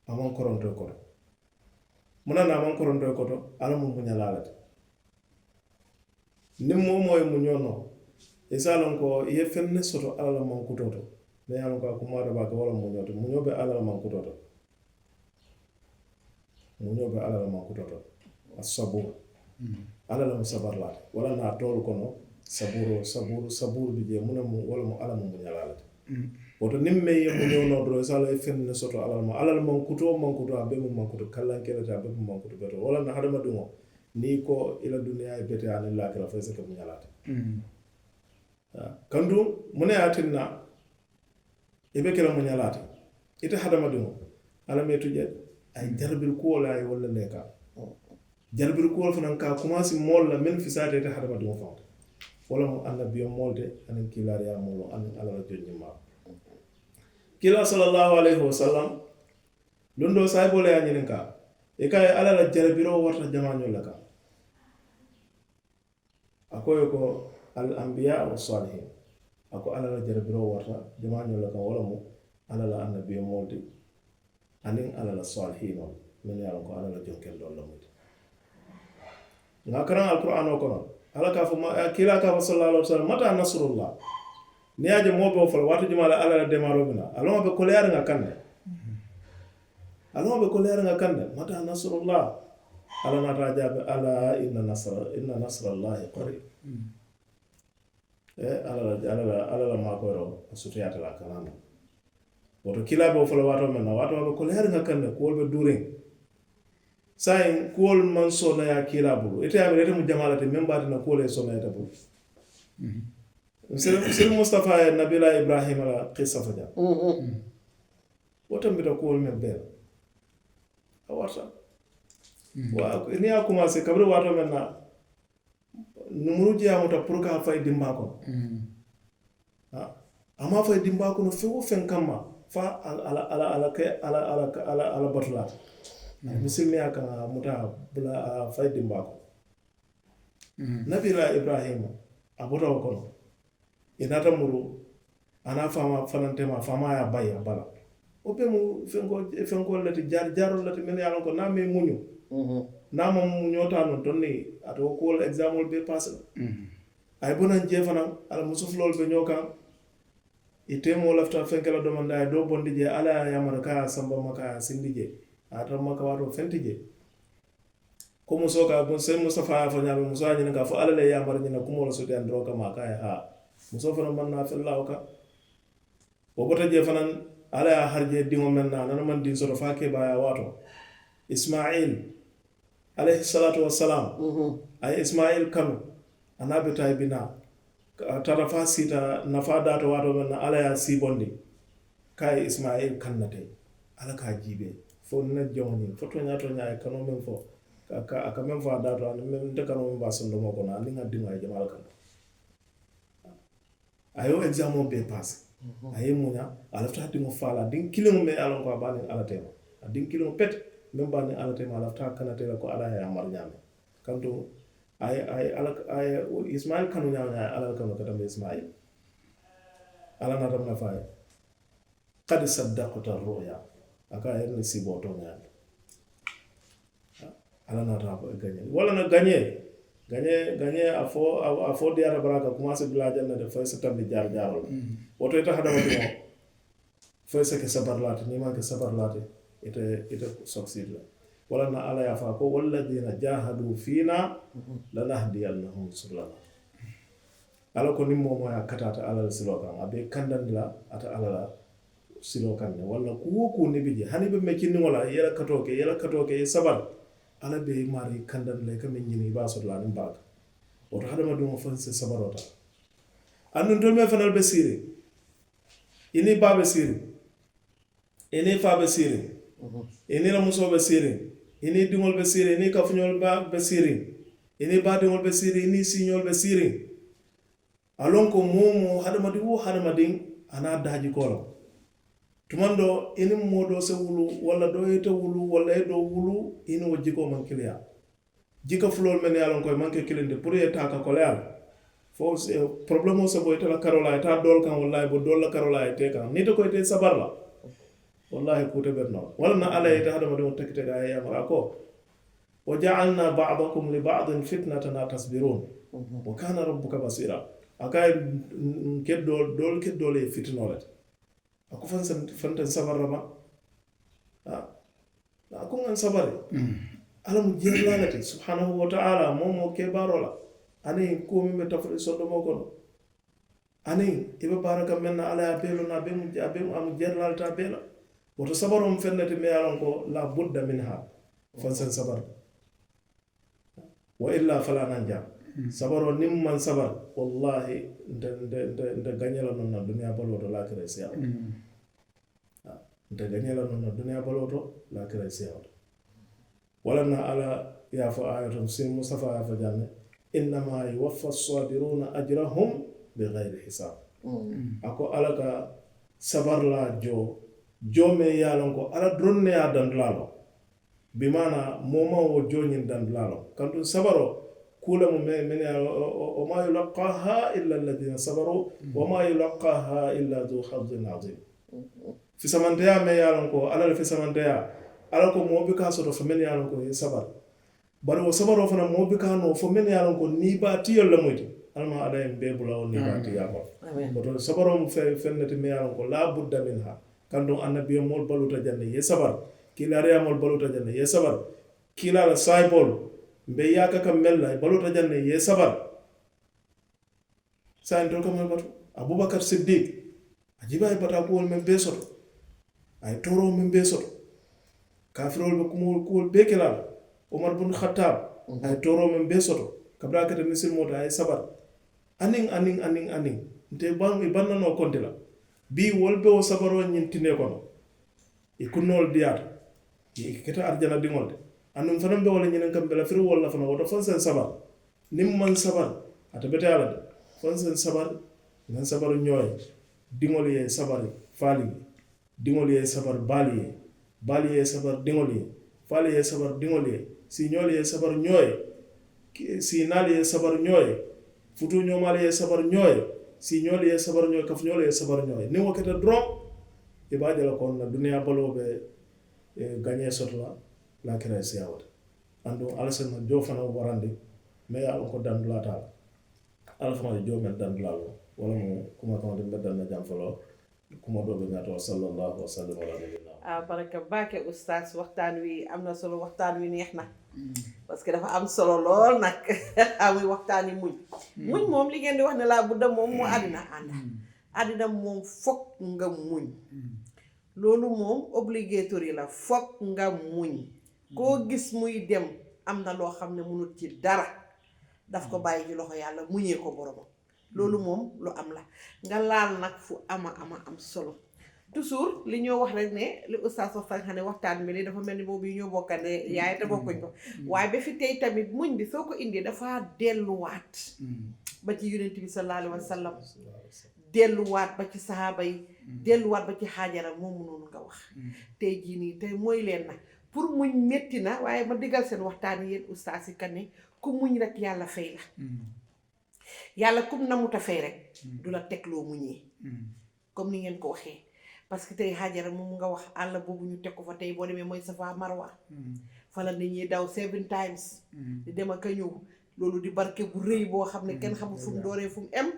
a maŋ koronto i koto. Muŋ na a maŋ koronto i koto? Alla mu muñalaa le ti. Niŋ moo woo moo ye muñoo noo, i si a loŋ ko i ye feŋ ne soto Alla la mankutoo to, meŋ ye a loŋ ko a kumaata baake, wo le mu muñoo ti. Muñoo be Alla la mankutoo to. Muñoo be Alla la mankutoo to. Asaburu. Alla le mu sabarilaa ti. Wo le naata toolu kono, saburu, saburu, saburu bi jee, muŋ ne mu, wo le mu, Alla mu muñalaa le ti. Wo to niŋ meŋ ye muñoo noo doroŋ, i si a loŋ i ye feŋ ne soto Alla le ma. Alla le mankutoo, mankutoo, a bee mu mankutu kallankee le ti, a bee mu mankutu betoo. Wo le na hadamadiŋo, niŋ i ko i la duniyaa ye beteyaa aniŋ laakira, fo i si ke muñalaa ti. Haa, kantuŋ, muŋ ne ye a tinna i be ke la muñalaa ti? Ite hadamadiŋo, Alla maŋ i tu jee, a ye jarabiri kuwo le, a ye wolu le kaŋ. Jarabiri kuwolu fanaa ka a kumaasi moolu la, mennu fisaata ite hadamadiŋo faŋo ti. Wo le mu annabiyomoolu ti, aniŋ kiilaariyaa moolu, aniŋ Alla la jonjimaalu. Kiilaa sallallahu alayhi wa sallam, Luŋ doo saayiboolu ye a ñininkaa, i ka ye alla la jarabiroo warata jamaañolu le kaŋ. A ko i ye ko, al anbiya wa salihin. A ko alla la jarabiroo warata jamaañolu le kaŋ, wo le mu alla la annabiyomoolu ti, aniŋ alla la salihinoo, mennu ye a loŋ ko alla la jonkendoolu le mu ti. Ŋà a karaŋ alkuraanoo kono, alla ka a fo, kiilaa ka a fo sallallaahu alayhi wasallam, mata nasrullah? Niŋ i ye a je moo be wo fo la, waati jumaa le alla la deemaaroo be naa? A loŋ a be koleyaariŋ a kaŋ ne. A loŋ a be koleyaariŋ a kaŋ ne. Mata nasrullah? Alla naata a jaabi, ala inna nasra inna nasrallahi qarib. Alla la alla la alla la maakoyiroo a sutuyaata le a kana na. Wo to kiilaa be wo fo la waatoo meŋ na, waatoo a be koleyaariŋ a kaŋ ne, kuwolu be duuriŋ. Saayiŋ kuwolu maŋ sooneeyaa kiilaa bulu, ite ye a mira ite mu jamaa le ti meŋ be a tinna kuwolu ye sooneeyaa ite bulu. Siri mustafaa ye nabiilaa ibrahima la kissa fo jaŋ. Wo tambita kuwolu meŋ bee la, a warata. Niŋ i ye a kumaasee kabiriŋ waatoo meŋ na, numuru je a muta puru ka a fayi dimbaa kono. A maŋ a fayi dimbaa kono feŋ-wo-feŋ kamma, fo a la a la a la a la a la batulaa ti. Misilimeyaa kaŋ a muta a bula a fayi dimbaa kono. Nabiilaa ibrahima, a bota wo kono. I naata muru a niŋ a faamaa fananteema faamaa ye a bayi a bala. Wo bee mu fenkoolu le ti, jaari jaaroolu le ti mennu ye a loŋ ko niŋ a maŋ i muñu, niŋ a maŋ muñoo taa nuŋ tonniŋ, ate wo kuwo la egizaamoolu bee paasi la. A ye bo naŋ jee fanaŋ, a la musu fuloolu be ñoo kaŋ. I teemoo lafita fenke la domandaa ye doo bondi jee alla ye a yaamari ko a ye a samba maka a ye a sindi jee. A ye a tara maka waatoo fenti jee. Ko musoo ka seidu mustafaa ye a fo ñaameŋ musoo ye a ñininkaa fo alla le ye yaamari ñiŋ na kumoo le sutiyandi doroŋ kamma a ko a ye haa. Musoo fanaŋ maŋ naa fellaa wo kaŋ. Wo bota jee fanaŋ, alla ye a hari jee diŋo meŋ na a nana maŋ diŋ soto fo a keebaayaa waatoo. Isimayil, alayhi salaatu wassalaamu, a ye isimayil kanu. A niŋ a be taa i bi naa, a taata fo a siita nafaa daa to waatoo meŋ na alla ye a siibondi. Ko a ye isimayil kaŋ na teŋ, alla ka a jiibee. Fo nna joŋo ñiŋ fo tooñaa tooñaa a ye kanoo meŋ fo, a ka meŋ fo a daa to aniŋ meŋ nte kanoo meŋ be a sondomoo kono aniŋ a diŋo a ye jamaa le kaŋ. A ye wo egizaamoo bee paasi. A ye i muñaa, a lafita a diŋo faa la a diŋ kiliŋo meŋ ye a loŋ ko a be a niŋ alla teema. A diŋ kiliŋo peti, meŋ be a niŋ alla teema a lafita a kanatee la ko alla ye a yaamari ñaameŋ. Kantu a ye a ye alla a ye isimayil kanu ñaameŋ a ye alla le kanu ka tambi isimayil. Alla naata muŋ na fo a ye, kadi saddakta ruya. A ko a ye ite le siiboo tooñaandi. Alla naata a fo gañee walla na gañee. Gañee gañee a fo a fo diyaata baraaka kumaasi dulaa jaŋ ne de fo i si tambi jaari jaaroo la. Wo to ite hadamadiŋo, fo i si ke sabarilaa ti niŋ i maŋ ke sabarilaa ti, ite ite sokisiiri la. Walla na alla ye a fo a ko walladina jahadu fiina, lanahdiyannahum subulana. Alla ko niŋ moo moo ye a kata ate alla la siloo kaŋ a be i kandandi la ate alla la siloo kaŋ ne walla kuu wo kuu niŋ i be jee hani i be mekindiŋo la i ye i la katoo ke i ye i la katoo ke i ye sabari. Alla be i maarii kandandi la i ka meŋ ñini i be a soto la aniŋ baraka. Wo to hadamadiŋo faŋ si sabaroo taa. Aduŋ ntolu meŋ fanaa be siiriŋ i niŋ i baa be siiriŋ, i niŋ i faa be siiriŋ, i niŋ i la musoo be siiriŋ, i niŋ i diŋolu be siiriŋ i niŋ i kafuñoolu be siiriŋ, i niŋ i baadiŋolu be siiriŋ i niŋ i siiñoolu be siiriŋ. A loŋ ko moo-wo-moo hadamadiŋ-wo-hadamadiŋ a niŋ a daajikoo loŋ. Tumaŋ doo i niŋ moo doo si wulu walla doo ye ite wulu walla i ye doo wulu, i niŋ wo jikoo maŋ kiliyaa. Jika fuloolu mennu ye a loŋ ko i maŋ ke kiliŋ ti puru i ye taa ka koleyaa le. Fo porobulemoo si bo ite la karoo la a ye taa doolu kaŋ walla a ye bo doolu la karoo la a ye taa i kaŋ niŋ ite ko ite i sabari la. Wallaahi kuu te beri noo la walla na alla ye ite hadamadiŋo takitega a ye yamara ko, wa jaalna badakum li badin fitnatan a tasbirun, wa kana rabbuka basira. A ka ye n ke doolu doolu ke doolu ye fitinoo le ti. A ko fansa fantan sabari la ma. A ko ŋa n sabari. Alla mu jeerilaa le ti subhanahu wa taala moo moo keebaaroo la. Aniŋ kuwo meŋ be tafuri sondomoo kono aniŋ i be baara kaŋ meŋ na alla ye a bee loŋ na a be mu a be mu a mu jeerilaa le ti a bee la. Wo to sabaroo mu feŋ ne ti meŋ ye a loŋ ko la budda min ha. Fansa n sabari. Wa illa falaa nanjaa. Sabaroo niŋ maŋ sabari wallaahi nte nte nte nte gañee la noŋ na duniyaa baluwo to laakira i siyaa wo to. Nte gañee la noŋ na duniyaa baluwo to laakira i siyaa wo to. Walla na alla ye a fo aayato si mustafa ye a fo jaŋ ne, innama yuwaffa ssabiruuna ajrahum bi gayri hisaab. A ko alla ka sabarilaa joo Joo meŋ ye a loŋ ko alla doroŋ ne ye a dandulaa loŋ. Bi maanaa moo maŋ wo joo ñiŋ dandulaa loŋ. Kantuŋ sabaroo kuu le mu meŋ meŋ ye a loŋ, wa maa yulaqqaahaa illa alladiina sabaruu wa maa yulaqqaahaa illa duu hazzin aziim. Fisamanteyaa meŋ ye a loŋ ko alla le fisamanteyaa, alla ko moo buka a soto fo meŋ ye a loŋ ko i ye sabari. Bari wo sabaroo fanaŋ moo buka a noo fo meŋ ye a loŋ ko niibaatiyolu le mu i ti. Alla maŋ alla ye m̀ bee bula wo niibaatiyaa kono. Woto sabaroo mu feŋ ne ti meŋ ye a loŋ ko laa budda minhaa. Kantuŋ annabiyomoolu baluuta jaŋ ne i ye sabari. Kiilaariyaamoolu baluuta jaŋ ne i ye sabari. Kiilaa la saayiboolu m̀ be yaaka kaŋ meŋ la i baluuta jaŋ ne i ye sabari. Saayiŋ ntolu ka moyi batu. Abubakar siddiik a jiibaa ye bataa kuwolu meŋ bee soto. A ye tooroo meŋ bee soto. Kaafiroolu be kumoolu kuwolu bee ke la a la. Umar bun hattaab a ye tooroo meŋ bee soto. Kabiriŋ a keta misilimoo ti a ye sabari. Aniŋ aniŋ aniŋ aniŋ nte i baŋ i baŋ na noo konti la. Bii wolu be wo sabaroo ñiŋ tinee kono. I kunnoolu diyaata. I keta arijana diŋolu ti. Aduŋ fanaŋ be wo le ñiniŋ kaŋ be la firiŋ wolu la fanaŋ woto fo n se n sabari. Niŋ maŋ sabari ate beteyaa le de. Fo n se n sabari. Ŋa n sabari ñoo ye. Diŋolu ye sabari faalu ye. Diŋolu ye sabari baalu ye. Baalu ye sabari diŋolu ye. Faalu ye sabari diŋolu ye. Siiñoolu ye sabari ñoo ye. Siinaalu ye sabari ñoo ye. Futuuñoomaalu ye sabari ñoo ye. Siiñoolu ye sabari ñoo ye kafuñoolu ye sabari ñoo ye niŋ wo keta doroŋ. I be a je la ko n na duniyaa baluwo be gañee soto la. Laakiraa ye siyaa wo ti. Aduŋ alla se na joo fanaŋ warandi meŋ ye a loŋ ko dandulaa te a la. Alla faŋo ye joo meŋ dandulaa loŋ. Wo le mu kuma kaŋo ti mbe daŋ na jaŋ foloo. Kuma doo be ñaata wa sallallaahu wa sallam ala nabiyina. A baraka baake ustaas waxtaan wi am na solo waxtaan wi neex na. Parce que dafa am solo lool nag. Amuy waxtaan yi muñ. Muñ moom li ngeen di wax ne laa budda moom mu àddina ànd. Àddina moom fokk nga muñ. Loolu moom obligatoire la fokk nga muñ. Koo gis muy dem am na loo xam ne mënut ci dara. Daf ko bàyyi ci loxo yàlla muñee ko boromam. Loolu moom lu am la. Nga laal nag fu ama ama am solo. Toujours li ñoo wax rek ne li ustaas wax sànq ne waxtaan bi li dafa mel ni boobu yi ñoo bokkande yaay te bokkuñ ko. Waaye ba fi tey tamit muñ bi soo ko indee dafa delluwaat ba ci yonent bi sallallahu alayhi wa sallam. Delluwaat ba ci sahaaba yi. Delluwaat ba ci xaajara moomu noonu nga wax. Tey jii nii tey mooy leen na pour muñ metti na waaye ma digal seen waxtaan yi yéen ustaas yi kan ne ku muñ rek yàlla fay la. Yàlla kum namuta fay rek du la teg loo muñee. Comme ni ngeen ko waxee parce que tey xaajara moom nga wax àll boobu ñu teg ko fa tey boo demee mooy safa marwa. Fa la nit ñi daw seven times di dem ak a ñëw. Loolu di barke bu rëy boo xam ne kenn xamul fu mu dooree fu mu em.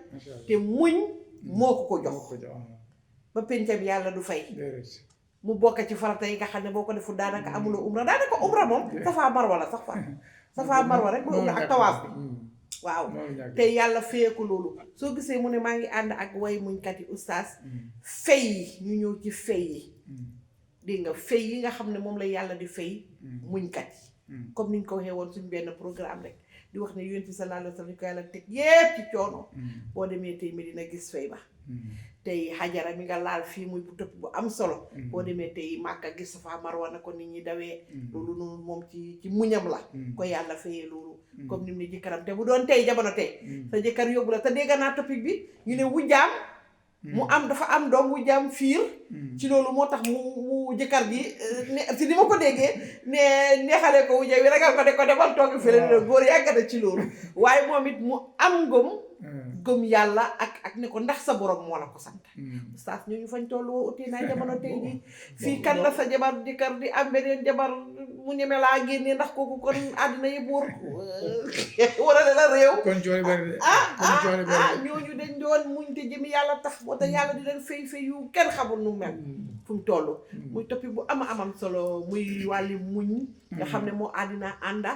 Te muñ moo ko ko jox ba pencam yàlla du fay. Mu bokk ci farata yi nga xam ne boo ko deful daanaka amuloo umra daanaka umra moom safa marwa la sax fa. Safa marwa rek mooy umra ak tawaaf bi. Waaw. Te yàlla fayee ko loolu soo gisee mu ne maa ngi ànd ak way muñkat yi ustaas. Fay yi ñu ñëw ci fay yi. Dégg nga fay yi nga xam ne moom la yàlla di fay muñkat yi comme ni nga ko waxee woon suñ benn programme rek di wax ne yonent bi sallallahu alayhi wa sallam ko yàlla teg yépp ci coono. Boo demee tey Medina gis fay ba. Tey xajara mi nga laal fii muy bu tëpp bu am solo. Boo demee tey màkka gis safa marwa na ko nit ñi dawee. Loolu noonu moom ci ci muñam la ko yàlla fayee loolu. Comme ni mu ne jëkkëram te bu doon tey jamono tey sa jëkkër yóbbu la te dégg naa topic bi ñu ne wujjaam mu am dafa am doom wujjaam fiir. Ci loolu moo tax mu mu jëkkër ji ne si ni ma ko déggee ne neexalee ko wujja wi ragal ko ne ko demal toogi fële ne góor yàgg na ci loolu. Waaye moom it mu am ngëm gëm yàlla ak ak ne ko ndax sa borom moo la ko sant. Ustaas ñooñu fañ toll woo utee naa jamono tey ji fii kan la sa jabar jëkkër di am beneen jabar mu ñeme laa génnee ndax kooku kon àddina yëpp wër wërale la réew. Kon coono bari de ah kon coono bari ah de ñooñu dañ doon muñ te jëmi yàlla tax moo tax yàlla di leen fay fay yu kenn xamul nu mel. Fu mu toll muy toppi bu ama amam solo muy wàlli muñ nga xam ne moo àddina ànda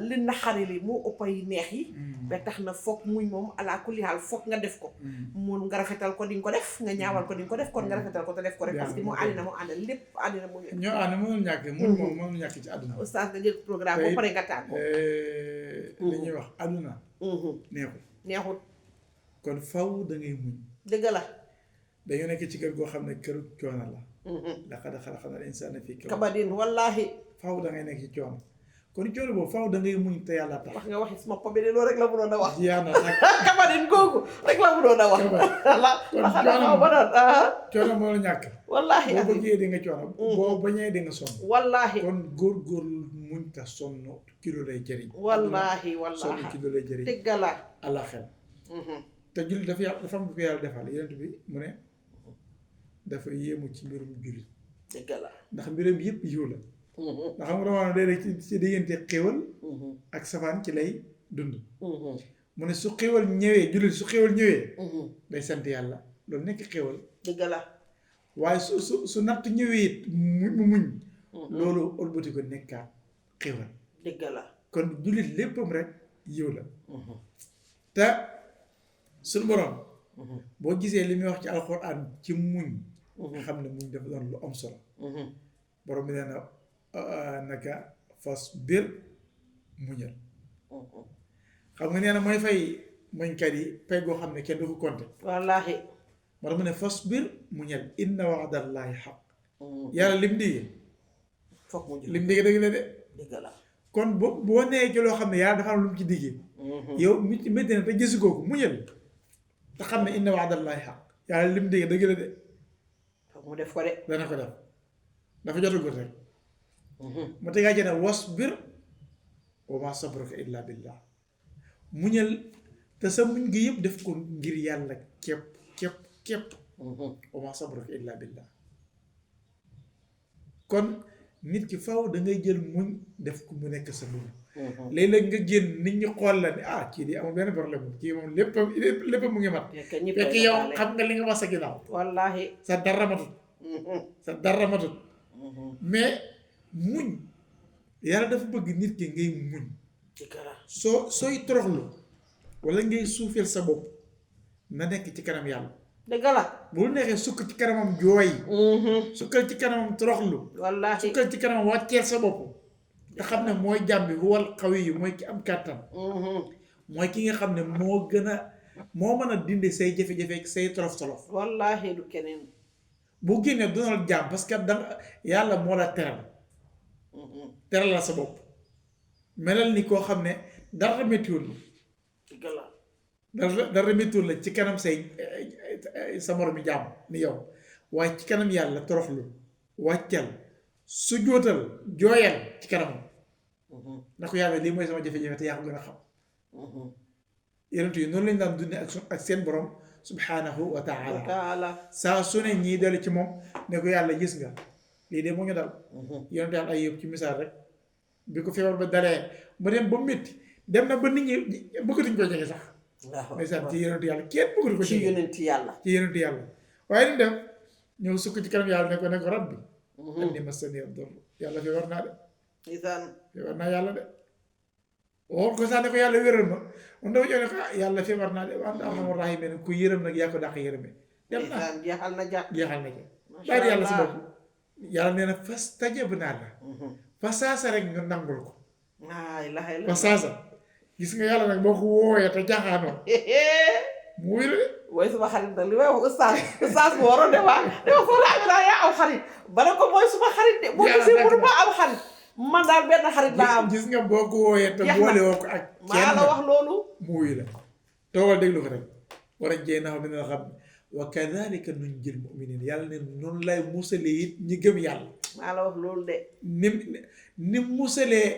li naxari li moo ëpp ay neex yi. Ba tax na foog muñ moom ala kulli xaal foog nga def ko. Mun nga rafetal ko di nga ko def nga ñaawal ko di nga ko def kon nga rafetal ko te def ko rek parce que moo àddina moo ànda lépp àddina muñ la. Ñoo ànd mënul ñàkk muñ moom mënul ñàkk ci àdduna. Ustaas nga jël programme ba pare nga tàggu. Li ñuy wax àdduna neexul. Neexul. Kon faw da ngay muñ. Dëgg la. Dañoo nekk ci kër goo xam ne këru coono la. Laqad xalaqnal insaana fii kabad. Kabadin wallaahi. Faw da ngay nekk ci coono. Kon coono boobu faaw da ngay muñ te yàlla tax. Wax nga waxi suma papi de, loolu rek la mënoon a wax. Jeex na nag. Kabarin googu rek la mënoon a wax. Kon coono mënul ñàkk. Wallaahi boo bëggee di nga coono, boo bañee di nga sonn. Wallaahi. Kon góorgóorlu muñ te sonn ci lu lay jëriñ. Wallaahi wallaahi sonn ci lu lay jëriñ. Dëgg la. Àllaaxira. Te jullit dafa yàlla, dafa am bu ko yàlla defal, yonent bi mu ne dafa yéemu ci mbirum jullit. Dëgg la. Ndax mbiram yëpp yiw la. Ndax xam nga dama ne day rek ci ci diggante xéwal ak safaan ci lay dund. Mu ne su xéwal ñëwee, jullit su xéwal ñëwee, day sant yàlla, loolu nekk xéwal. Dëgg la. Waaye su su su natt ñëwee it mu mu muñ, loolu ëlbati ko nekkaat xéwal. Dëgg la. Kon jullit léppam rek yiw la. Te suñu borom, boo gisee li muy wax ci alxuraan ci muñ, nga xam ne muñ dafa doon lu am solo. Borom bi nee na naka fasbir, muñal. Xam nga nee na mooy fay muñkat yi pay goo xam ne kenn du ko konte. Wallaahi. Moo tax mu ne fasbir, muñal, inna waadallahi xaq. Yàlla lim dige, foog mu lim dige dëgg la de. Dëgg la. Kon boo boo nee ci loo xam ne yàlla dafa am lu mu ci dige, yow mi ci métti na te gisu kooku muñal, te xam ne inna waadallahi xaq, yàlla lim dige dëgg la de. Foog mu def ko de. Dana ko def. Dafa jotagul rek. Mu tegaa ci ne wasbir wa ma sabruka illa billah. Muñal, te sa muñ gi yëpp def ko ngir yàlla képp, képp, képp. Wa ma sabruka illa billah. Kon nit ki faaw da ngay jël muñ def ko mu nekk sa muñ. Léeg-léeg nga génn nit ñi xool la ne ah kii di amul benn problème, kii moom lépp lépp mu ngi mat. Fekk yow xam nga li nga wax sa ginnaaw. Wallaahi. Sa dara matut. Sa dara matut. Mais muñ, yàlla dafa bëgg nit ki ngay muñ. Soo sooy toroxlu wala ngay suufeel sa bopp, na nekk ci kanam yàlla. Dëgg la. Bu la neexee sukk ci kanamam jooy. Sukkal ci kanamam toroxlu. Wallaahi. Sukkal ci kanamam wàcceel sa bopp. Te xam ne mooy jàmm bi, huwal qawiyyu, mooy ki am kàttan. Mooy ki nga xam ne moo gën a moo mën a dindi say jafe-jafe ak say tolof-tolof. Wallaahi du keneen. Bu génnee doonal jàmm parce que danga yàlla moo la teral. Teral la sa bopp, melal ni koo xam ne dara méttiwul la. Dara dara méttiwul la ci kanam say sa moromi jàmm ni yow, waaye ci kanam yàlla toroxlu, wàccal, sujjóotal, jooyal ci kanamam. Na ko yàlla lii mooy sama jafe-jafe te yaa ko gën a xam. Yonent yi noonu lañ daan dunde ak su ak seen borom subhaanahu wa taala. Saa su ne ñii dellu ci moom ne ko yàlla gis nga lii de moo ñu dal. Yonent yàlla Ayub ci misaal rek, bi ko feebar ba dalee mu dem ba métti, dem na ba nit ñi bëggatuñ ko jege sax. Ndeysaan, ci yonent yàlla kenn bëggatu ko jege. Ci yonent yàlla. Waaye ni def ñëw sukk ci kanam yàlla ne ko ne ko rabbi anni massaniya durr, yàlla feebar naa de. Ndeysaan. Feebar naa yàlla de. Waxul ko sax ne ko yàlla wéral ma, moom dafa jox ne ko ah yàlla feebar naa de, wante arhamar rahimin ku yërëm nag yaa ko dàq yërëme. Dem na. Jeexal na ja. Jeexal na ja. Bàyyi yàlla si bopp. Yàlla nee na fastajabna la. Fa saasa rek ñu nangul ko. Fa saasa. Gis nga yàlla nag boo ko wooyee te jaaxaanoo mu wuyu la de. Waaye suma xarit nag li may wax oustaz, oustaz bu waroon de waa de wax foofu amina yaa am xarit. Ba ne ko mooy suma xarit de, boo gisee mënu ma am xarit. Man daal benn xarit laa am. Gis nga boo ko wooyee te boole woo ko ak maa la wax loolu. Mu wuyu la. Toogal déglu ko rek. Wa najjaynaahu minal ghammi wa kadhalika nunjil mu'minin. Yàlla ne noonu lay musalee it ñi gëm yàlla. Maa la wax loolu de. Ni ni musalee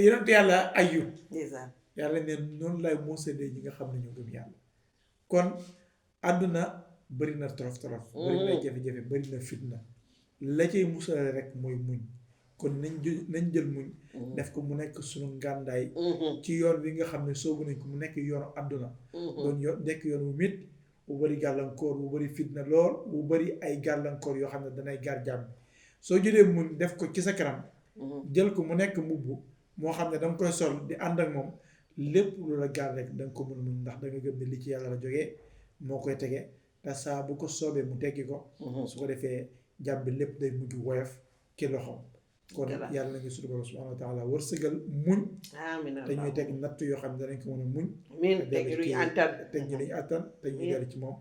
yonent yàlla Ayub. Yàlla ne noonu lay musalee ñi nga xam ne ñu gëm yàlla. Kon àdduna bari na tolof tolof, bari na jafe-jafe, bari na fitna. La cay musale rek mooy muñ. Kon nañ jël nañ jël muñ def ko mu nekk sunu ngàndaay ci yoon wi nga xam ne soobu nañ ko mu nekk yoonu àdduna. Doon yo nekk yoon wu mit, wu bari gàllankoor, wu bari fitna lool, wu bari ay gàllankoor yoo xam ne danay gaar jàmm. Soo jëlee muñ def ko ci sa kanam, jël ko mu nekk mbubb moo xam ne danga koy sol di ànd ak moom, lépp lu la gaar rek danga ko mën a muñ ndax danga gëm ne li ci yàlla la jógee, moo koy tege. Te saa bu ko soobee mu teggi ko. Su ko defee jàmm bi lépp day mujj woyof ci loxoom. Kon yàlla nañu suñu borom subhanahu wa taala wërsëgal muñ. Te ñuy teg natt yoo xam ne danañ ko mën a muñ. Te dellu ci teg ñu liñ àttan te ñuy dellu ci moom.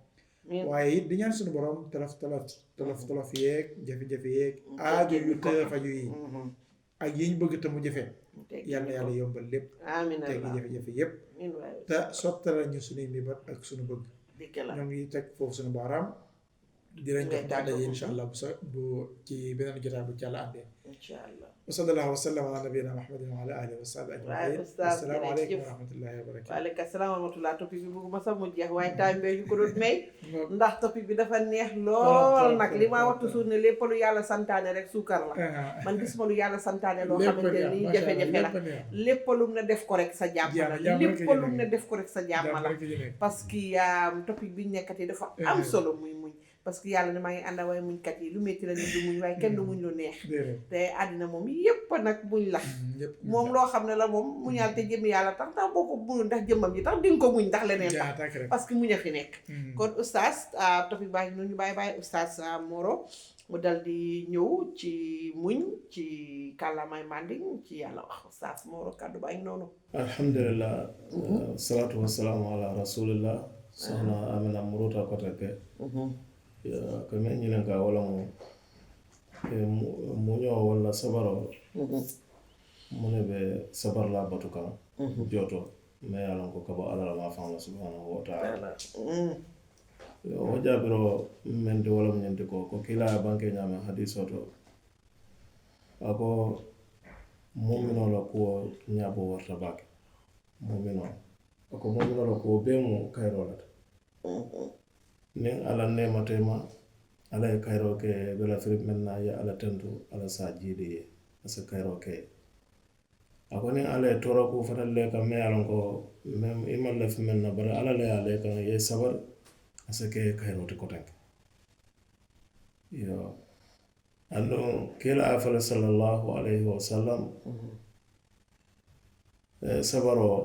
Waaye it di ñaan suñu borom tolof tolof tolof tolof yeeg jafe-jafe yeeg aajo yu tëë faju yi. ak yi ñu bëgg te mu jafe. Yal na Yàlla yombal lépp, teggi jafe-jafe yépp, te sottalal ñu sunuy mébét ak sunu bëgg. Ñoo ngi teg foofu sunu baaraam. Dinañ jox dig daje, incha allah, bu sa bu ci beneen jotaay bu ci Yàlla àndee. Incha allah. Wa sallallahu wa sallam ala nabiyina Muhammadin wa ala alihi wa sahbihi ajmain. Assalaamu aleykum wa rahmatullahi wa barakatuh. Waaleykum salaam wa rahmatullah. Topic bi bëgguma sax mu jeex, waaye time bee ñu ko doon may. Ndax topic bi dafa neex lool nag. Li ma wax toujours ne lépp lu Yàlla santaane rek suukar la. Man gisuma lu Yàlla santaane loo xamante ne lii jafe-jafe la. Lépp lu mu ne def ko rek sa jàmm la. Lépp lu mu ne def ko rek sa jàmm la. Parce que topic bi ñu nekkati dafa am solo, muy muñ. Parce que Yàlla ne, maa ngi ànd ak way muñkat yi. Lu metti la nit du muñ, waaye kenn du muñ lu neex. Te àddina moom yépp nag muñ la. Moom loo xam ne la moom, muñal te jëmmi Yàlla tax, ndax boo ko muñul ndax jëmmam ji tax, di nga ko muñ ndax leneen tax. Parce que muñ a fi nekk. Kon oustaz, topic baa ngi noonu, ñu bàyyi bàyyi oustaz Moro mu dal di ñëw ci muñ ci kàllaamay Manding ci Yàlla wax. Oustaz Moro, kàddu baa ngi noonu. Alhamdulillah. Salaatu wa salaamu ala rasulillah. Soxna Amina Muruta Koteke. Ka meŋ ñininkaa wo le mu, muñoo walla sabaroo, mu ne be sabarilaa batu kaŋ, jooto, meŋ ye a loŋ ko ka bo Alla la maafaŋo la subhanahu wa taala. Wo jaabiroo meŋ ti wo le mu ñiŋ ti ko, ko kiilaa ye a banke ñaameŋ hadiisoo to, a ko, muuminoo la kuwo ñaaboo warata baake. Muuminoo, a ko, muuminoo la kuwo bee mu kayiroo le ti. Niŋ a la neema te i ma, Alla ye kayiroo ke i be lafiri meŋ na, i ye Alla tentu, Alla si a jiidi i ye, a si kayiroo ke i ye. A ko, niŋ Alla ye tooroo kuu fanaa le kaŋ, meŋ ye a loŋ ko i maŋ lafi meŋ na, bari Alla le ye a le kaŋ, i ye i sabari, a si ke i ye kayiroo ti kotenke. Iyoo. Aduŋ kiilaa ye a fo le, sallallahu alayhi wa sallam, sabaroo,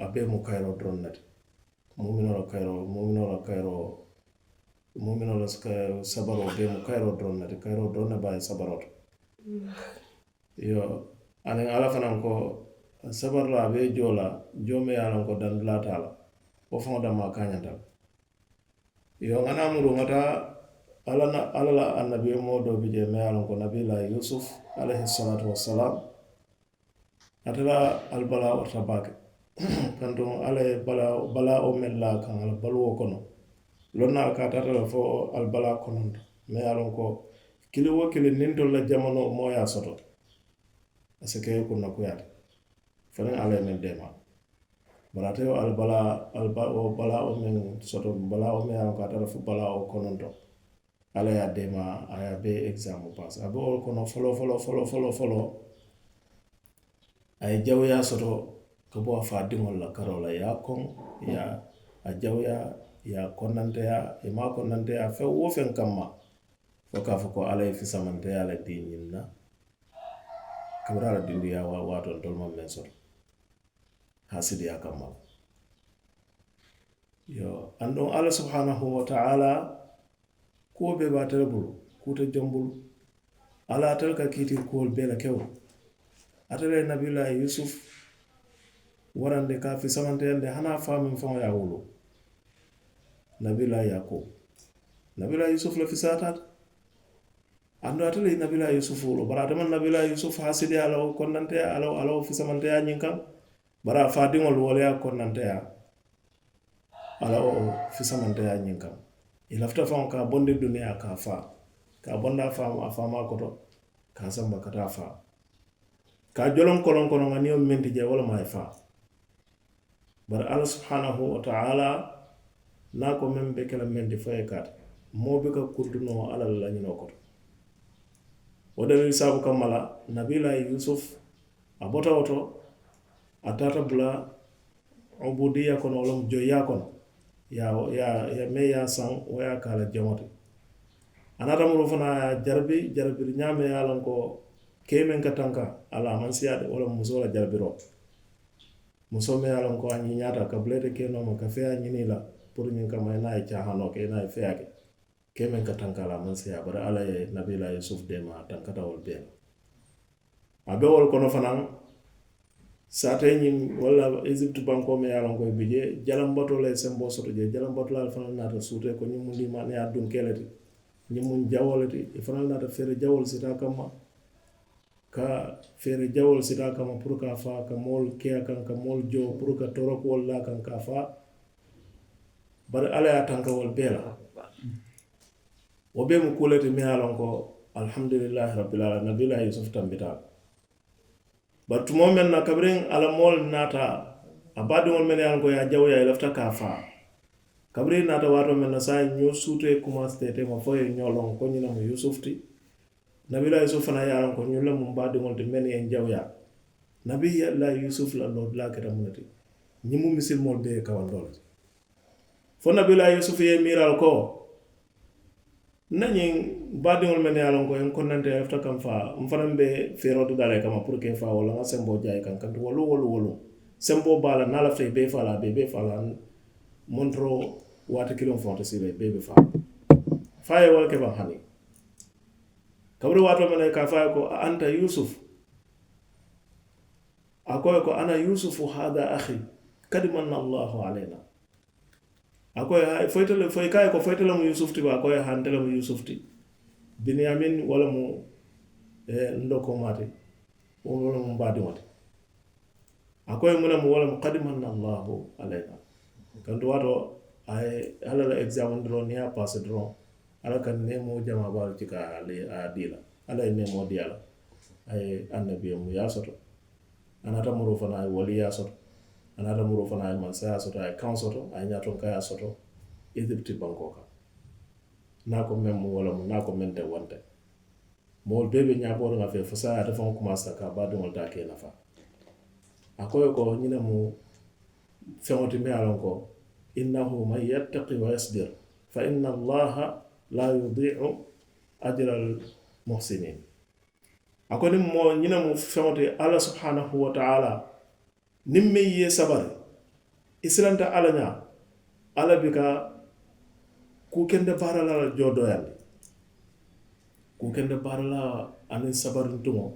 a bee mu kayiroo doroŋ ne ti. Muuminoo la kayiroo, muuminoo la kayiroo, muuminoo la sabaroo bee mu kayiroo doroŋ ne ti. Kayiroo doroŋ ne be a ye sabaroo to. Iyoo. Aniŋ Alla fanaa ko, sabarilaa be joo la, joo meŋ ye a loŋ ko dandilaa te a la, wo faŋo dammaa kaañanta le. Iyoo, ŋa naa muru ŋa taa, Alla na, Alla la annabiyomoo doo bi jee meŋ ye a loŋ ko Nabiilaahi Yuusuf, alayhi salaatu wa salaam, ate la alibalaa warata baake. Kantuŋ Alla ye balaa, balaa wo meŋ laa a kaŋ a la baluwo kono, loŋ na a ka a tara la fo alibalaa kononto, meŋ ye a loŋ ko kili wo kili niŋ ntolu la jamanoo moo ye a soto, a si ke i kunna kuyaa ti. Fo niŋ Alla ye meŋ deemaa. Bari ate wo alibalaa, aliba, wo balaa wo meŋ soto, balaa wo meŋ ye a loŋ ko a tara fo balaa wo kononto, Alla ye a deemaa, a ye a bee examen paasi. A be wo le kono foloo, foloo, foloo, foloo, foloo. A ye jawuyaa soto ka bo a faadiŋolu la karoo la, i ye a koŋ, i ye a jawuyaa, i ye a konnanteyaa, i maŋ a konnanteyaa feŋ woo feŋ kamma, fo ka a fo ko Alla ye fisamanteyaa le dii ñiŋ na. Kabiriŋ a la dindiŋyaa waatoo ntolu maŋ meŋ soto haasidiyaa kamma. Iyoo, aduŋ Alla subhanahu wa taala, kuwo bee be ate le bulu, kuu te joŋ bulu. Alla ate le ka kiitiiri kuwolu bee le ke wo. Ate le ye Nabiilaahi Yuusuf warandi ka a fisamanteyandi hani a faa meŋ faŋo ye a wuluu, Nabiilaahi Yaakubu. Nabiilaahi Yuusuf le fisaata a ti. Aduŋ ate le ye Nabiilaahi Yuusufu wuluu, bari ate maŋ Nabiilaahi Yuusufu haasidiyaa, a la wo konnanteyaa, a la wo, a la wo fisamanteyaa ñiŋ kaŋ. Bari a faadiŋolu, wo le ye a konnanteyaa, a la wo fisamanteyaa ñiŋ kaŋ. I lafita faŋo ka a bondi duniyaa, ka a faa, ka a bondi a faa, a faamaa koto, ka a samba ka taa faa. Ka a joloŋ koloŋ kono, ŋa niyo meŋ ti jee, wo le maŋ a ye faa. Bari Alla subhanahu wa taala, niŋ a ko meŋ be ke la meŋ ti, fo a ye ke a ti. Moo buka kuntu noo Alla la lañinoo koto. Wo daliili saabu kamma la, Nabiilaahi Yuusuf, a bota wo to, a taata bula ubuudiya kono, wo le mu joyiyaa kono. Yaa, yaa, yaa, meŋ ye a saŋ, wo ye a ke a la jaŋo ti. A naata muruu fanaa, a ye a jarabi, jarabiri ñaameŋ ye a loŋ ko kee meŋ ka tanka a la, a maŋ siyaa de, wo le mu musoo la jarabiroo. Musoo meŋ ye a loŋ ko a ñiiñaata, ka bula ite kee nooma, ka feeyaa ñini i la, puru ñiŋ kamma, i niŋ a ye caahaanoo ke, i niŋ a ye feeyaa ke. Kee meŋ ka tanka a la, a maŋ seeyaa, bari Alla ye Nabiilaahi Yuusufu deemaa, a tankata wolu bee la. A be wolu kono fanaa, saatee ñiŋ, walla Eziputi bankoo meŋ ye a loŋ ko i be jee, jalambatoo le ye semboo soto jee, jalambatulaalu fanaa naata suutee ko ñiŋ mu liimaaniyaa dunkee le ti, ñiŋ mu jawoo le ti, i fanaa naata feere jawoo le siti a kamma. ka feere jawoolu siti a kamma puru ka a faa, ka moolu ke a kaŋ, ka moolu joo puru ka toorokuwolu laa a kaŋ ka a faa. Bari alla ye a tanka wolu bee la. Wo bee mu kuu le ti meŋ ye a loŋ ko, alhamdulillahi rabbil alamin, nabiyullahi yusufu tambita a la. Bari tumoo meŋ na kabiriŋ a la moolu naata, a baadiŋolu mennu ye a loŋ ko i ye a jawuyaa i lafita ka a faa. Kabiriŋ i naata waatoo meŋ na saayiŋ ñoo suutee kumaasita i teema fo i ye ñoo loŋ ko ñiŋ ne mu yusufu ti. Nabiyullahi yusufu fanaa ye a loŋ ko ñiŋ le mu m baadiŋolu ti mennu ye n jawuyaa. Nabiyullahi yusufu la loodulaa keta muŋ ne ti? Ñiŋ mu misilimoolu bee ye kawandoo le ti. Fo nabiyullahi yusufu ye i miira a la ko, n na ñiŋ baadiŋolu mennu ye a loŋ ko i ye n konnante i lafita ka m faa, m fanaŋ be feeroo dada le kamma puru ka i faa walla ŋa semboo jaa i kaŋ kantu wolu wolu wolu semboo baa la niŋ a lafita i bee faa la a be i bee faa la. Montoroo waati kiliŋo faŋo te sii la i bee be faa la. Faa ye wolu ke baŋ hani kabiriŋ waatoo meŋ na i ka a faa ye ko a anta yusufu. A ko i ye ko ana yusufu hada axi, kadi manna allahu alayna. A ko i ye fo ite le fo i ka a ye ko fo ite le mu yusufu ti ba a ko i ye haa nte le mu yusufu ti. Biniyamin wo le mu n dokoomaa ti. Wo le mu n baadiŋo ti. A ko i ye muŋ ne mu wo le mu kadi manna allahu alayna. Kantu waatoo a ye alla la egizaamen doroŋ niŋ i ye a paasi doroŋ, alla ka neemoo jamaa baa le cika a ye a dii la. Alla ye neemoo dii a la. A ye annabiyamuyaa soto. A naata muruu fanaa a ye waliyaa soto. A naata muruu fanaa a ye mansayaa soto a ye kaŋo soto a ye ñaatonkayaa soto. Egipiti bankoo kaŋ naa ko meŋ mu wo le mu naa ko meŋ te wonte. Moolu bee be ñaabooriŋ a fee fo saayiŋ ate faŋo kumaasita ka a baadiŋolu taa ka i nafaa. A ko i ye ko ñiŋ ne mu feŋo ti meŋ ye a loŋ ko, innahu man yattaqi wa yasbir fa inna allaha la yudiiu ajral muhsinin. A ko niŋ moo ñiŋ ne mu feŋo ti alla subhanahu wa taala niŋ meŋ ye i sabari i silanta alla ñaa. Alla bi ka kuu kende baaralaa la joo dooyandi. Kuu kende baaralaa aniŋ sabarintuŋo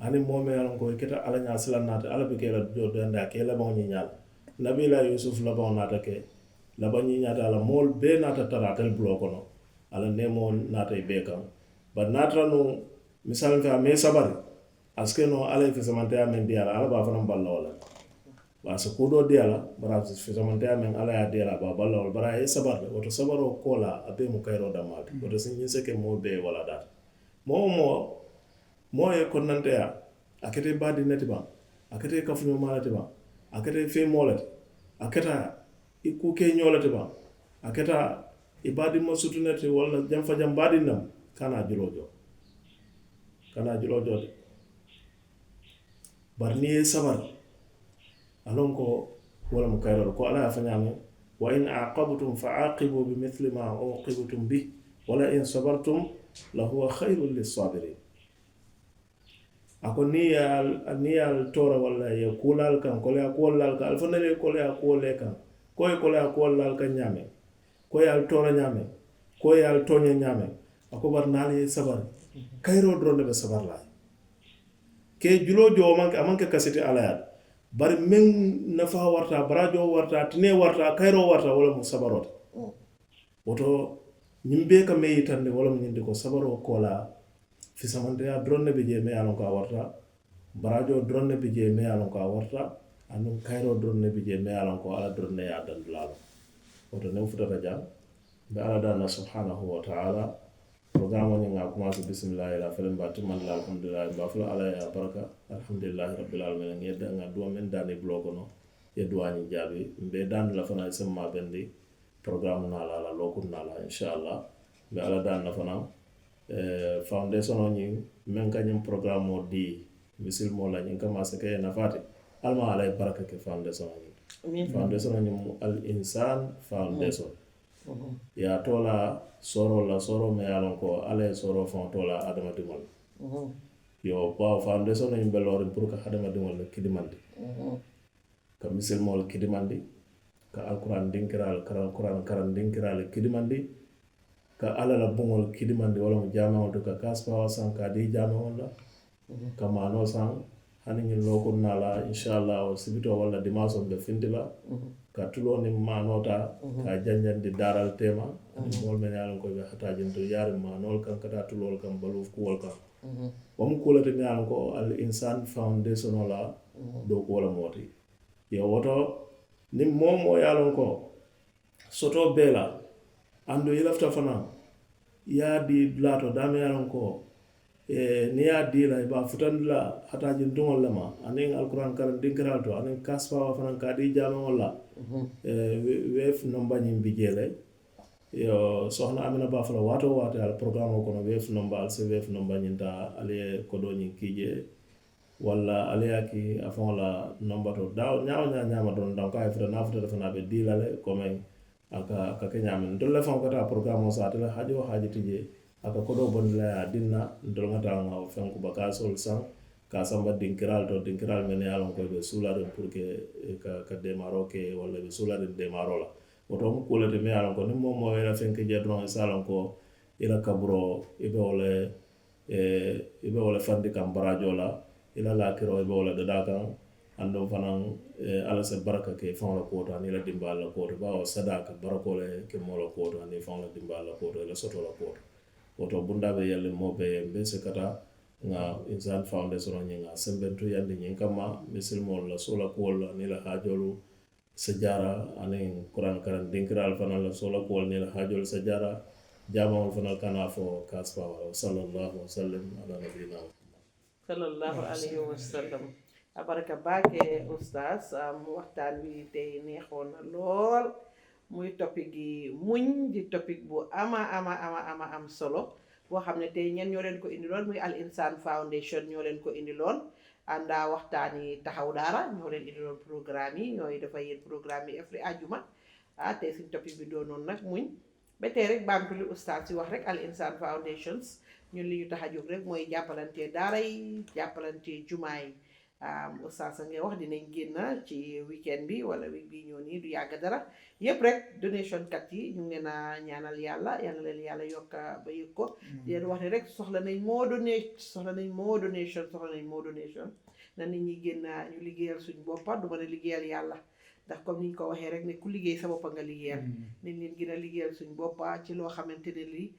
aniŋ moo meŋ ye a loŋ ko i keta alla ñaa silannaati alla bi ka i la joo dooyandi a ka i labaŋo ñiŋ ñaa la. Nabiyulaahi yusufu labaŋo naata ke labaŋ ñiŋ ñaata a la moolu bee naata tara ate le buloo kono. Alla neemoo naata i bee kaŋ. Bari niŋ a tara nuŋ misaali ka mee sabari a si ke noo alla ye fisamanteyaa meŋ dii a la alla be a fanaŋ balla wo le. Bari a si kuu doo dii a la bari a si fisamanteyaa meŋ alla ye a dii a la a be a balla wo le bari a ye sabari le woto sabaroo koolaa a bee mu kayiroo dammaa ti woto si ñiŋ si ke moo bee wala daata. Moo wo moo moo ye konnanteyaa a keta i baadiŋ ne ti baŋ a keta i kafuñoo maa le ti baŋ a keta i feemoo le ti a keta i kuu ke ñoo le ti baŋ a keta i baadiŋ ma sutu ne ti walla jamfa jam baadiŋ ne mu. Kana juloo joo kana juloo joo de. Bari niŋ i ye sabari a loŋ ko wo le mu kayiroo le ko alla ye a fo ñaameŋ, wa in aqabtum fa aqibu bi misli ma uqibtum bi wala in sabartum la huwa khayrun lissabirin. A ko niŋ ye niŋ ye ali toora walla ye kuulaalu kaŋ koleyaa kuwolu laalu kaŋ ali fanaŋ le ye koleyaa kuwolu le kaŋ ko ye koleyaa kuwolu laalu kaŋ ñaameŋ ko ye ali toora ñaameŋ ko ye ali tooña ñaameŋ. A ko bari niŋ ali ye sabari kayiroo doroŋ ne be sabari la a ye ke juloo joo a maŋ ke kasiti alla ye a la. Bari meŋ nafaa warata baraajoo warata tinee warata kayiroo warata wo le mu sabaroo ti. Woto ñiŋ bee ka meŋ yitandi wo le mu ñiŋ ti ko sabaroo koolaa fisamanteyaa doroŋ ne be jee meŋ ye a loŋ ko a warata. Baraajoo doroŋ ne be jee meŋ ye a loŋ ko a warata. Aniŋ kayiroo doroŋ ne be jee meŋ ye a loŋ ko alla doroŋ ne ye a dandulaa loŋ. Woto niŋ futata jaŋ mbe alla daana subhanahu wa taala. Porogaramoo ñiŋ ŋa a kumaasi bisimilaahi la fele mbe a timmandi la alhamdulilahi mbe a fula alla ye a baraka. Alhamdulilahi rabbil alamina ŋa duwa meŋ daani buloo kono ye duwaa ñiŋ jaabi mbe daani la fanaa ye semmaa bendi. Porogaramu naa la a la lookuŋ naa la inshallah. Mbe alla daani la fanaa foundesonoo ñiŋ meŋ ka ñiŋ porogaramoo dii misilimoo la ñiŋ ka maasa ke ye nafaa ti. Alla maŋ alla ye baraka ke foundesonoo ñiŋ. Foundesonoo ñiŋ mu al insan foundeson. Ye a toolaa sooroo la sooroo meŋ ye a loŋ ko alla ye sooroo faŋo toolaa hadamadiŋolu la. Yo bawo foundesonoo ñiŋ be looriŋ puru ka hadamadiŋolu le kidimandi ka misilimoolu kidimandi ka alkuraan dinkiraalu karaŋ kuraan karaŋ dinkiraalu kidimandi ka alla la buŋolu kidimandi wo le mu jaameŋolu ti ka kaasipaawa saŋ ka a dii jaameŋolu la ka maanoo saŋ. Hani ñiŋ lookuŋ naa la inshallah wo sibitoo walla dimaasoo be finti la ka tuloo niŋ maanoo taa ka a janjandi daaral teema aniŋ moolu mennu ye a loŋ ko i be hataajinto yaariŋ maanoolu kaŋ ka taa tuloolu kaŋ baluu kuwolu kaŋ. Wo mu kuu le ti meŋ ye a loŋ ko al insan foundation la dookuwo le moo ti. Ye wo to niŋ moo wo moo ye a loŋ ko sotoo bee la, aduŋ i lafita fanaa i ye a dii dulaa to daameŋ ye a loŋ ko niŋ i ye a dii la i be a futandi la hataaji ntuŋolu le ma aniŋ alkuraan karaŋ dinkiraalu to aniŋ kaasipaawa fanaa ka a dii jaamaŋolu la. Weefu nomba ñiŋ bi jee le. Iyoo soxna amina baa fo la waati woo waati a la porogaramoo kono weefu nomba ali si weefu nomba ñiŋ taa ali ye kodoo ñiŋ kii jee. Walla ali ye a kii a faŋo la nomba to daawo ñaa woo ñaa ñaama doroŋ daŋ ko a ye futa niŋ a futata fanaa a be dii la le komeŋ a ka a ka ke ñaameŋ ntolu le faŋo ka taa porogaramoo saati le haaji woo haaji ti jee. A ka kodoo bondi la ye a dinna ntolu ŋa taa ŋa wo feŋ ku bakaasoolu saŋ ka a samba dinkiraalu to dinkiraalu mennu ye a loŋ ko i be suulaariŋ puru ke ka deemaaroo ke walla i be suulaariŋ deemaaroo la. Wo to mu kuu le ti meŋ ye a loŋ ko niŋ moo moo ye i la feŋ ke jee doroŋ i si a loŋ ko i la kaburoo i be wo le i be wo le fandi kaŋ baraajoo la. I la laakiroo i be wo le dadaa kaŋ. Aduŋ fanaa alla si baraka ke i faŋo la kuwo to aniŋ i la dimbaalu la kuwo to baawo sadaa ka barakoo le ke moo la kuwo to aniŋ i faŋo la dimbaalu la kuwo to i la sotoo la kuwo to. Wo to bundaa be yelli moo bee ye mbe sikata ŋa insaan foundation ñiŋ ŋa sembentu yandi ñiŋ kamma misilimoolu la soola kuwolu la aniŋ i la haajoolu sajaara aniŋ kuraani karaŋ dinkiraalu fanaa la soola kuwolu niŋ i la haajoolu sajaara. Jaamaŋolu fanaa kana fo kaasipaawa la wa sallallahu wa sallim ala nabiyina muhammad. Sallallahu alayhi wa sallam. A baraka baake ustaas. Waxtaan wi tey neexoon na lool. Muy topik gi muñ di topik bu ama ama ama ama am solo boo xam ne tey ñan ñoo leen ko indiloon muy al insaan foundation ñoo leen ko indiloon. Àndaa waxtaani taxaw daara ñoo leen indiloon programme yi ñooy dafa yéen programme yi every àjjuma. Ah tey suñ topik bi doonoon nag muñ. Ba tey rek baamtu li ustaas yi wax rek al insaan foundations ñun li ñu tax a jóg rek mooy jàppalantee daara yi jàppalantee jumaa yi. Ustaas a ngay wax dinañ génn ci weekend bi wala week bi ñëw nii du yàgg dara. Yépp rek donation kat yi ñu ngi leen a ñaanal yàlla yàlla leen yàlla yokk ba yëg ko. Di leen wax ne rek soxla nañ moo donation soxla nañ moo donation soxla nañ moo donation. Na nit ñi génn ñu liggéeyal suñ boppa du mën a liggéeyal yàlla. Ndax comme niñ ko waxee rek ne ku liggéey sa boppa nga liggéeyal. Nañ leen gën a liggéeyal suñ boppa ci loo xamante ne lii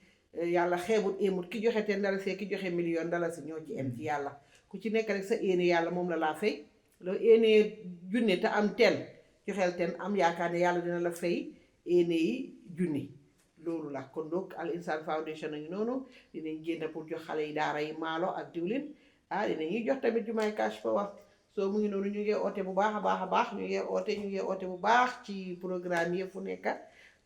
yàlla xeebut éemut ki joxe ten dalasi ki joxe million dalasi ñoo ci em ci yàlla. Ku ci nekk rek sa éene yàlla moom la laa fay. Loo éene junne te am ten joxeel ten am yaakaar ne yàlla dina la fay éene yi junne. Loolu la kon donc al insaan foundation a ngi noonu. Dinañ génn pour jox xale yi daara yi maalo ak diwlin. Ah dinañuy jox tamit jumaay cash power. So mu ngi noonu ñu ngi oote bu baax a baax a baax ñu ngi oote ñu ngi oote bu baax ci programme yëpp fu nekk.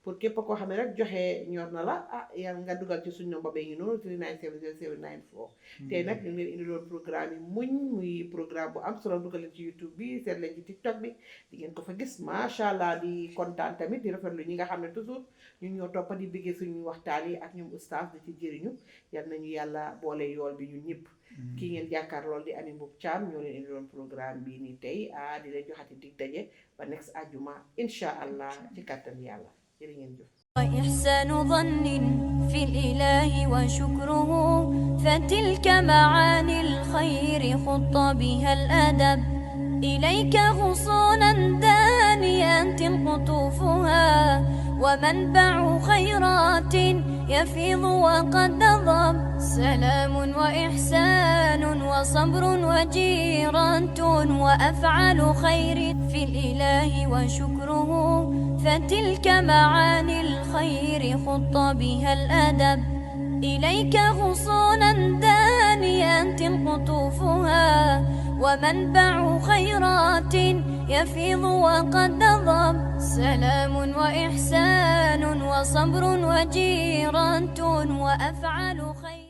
Pour képp koo xam ne rek joxe ñor na la ah yàlla nga dugal ci suñ nomba bee ngi noonu three nine seven zero seven nine four. Tey nag ñu ngi leen indiloon programme yi muñ muy programme bu am solo dugal leen ci youtube bi seet leen ci tiktok bi. Di ngeen ko fa gis macha allah di kontaan tamit di rafetlu ñi nga xam ne toujours ñun ñoo toppa di bëggee suñu waxtaan yi ak ñoom ustaas di ci jëriñu. Yal nañu yàlla boole yool bi ñun ñëpp. Kii ngeen jàkkaar lool di ami mbub caam ñoo leen indiloon programme bii nii tey ah di leen joxati dig daje ba next àjjuma incha allah ci kàttan yàlla. Jërë ngeen jëf. وإحسان ظن في الإله وشكره، فتلك معاني الخير خط بها الأدب. إليك غصونا دانية قطوفها، ومنبع خيرات يفيض وقد نضب. سلام وإحسان وصبر وجيرة وأفعال خير في الإله وشكره، فتلك معاني الخير خط بها الأدب. إليك غصونا دانية قطوفها، ومنبع خيرات يفيض وقد نضب. سلام وإحسان وصبر وجيرة وأفعال خير.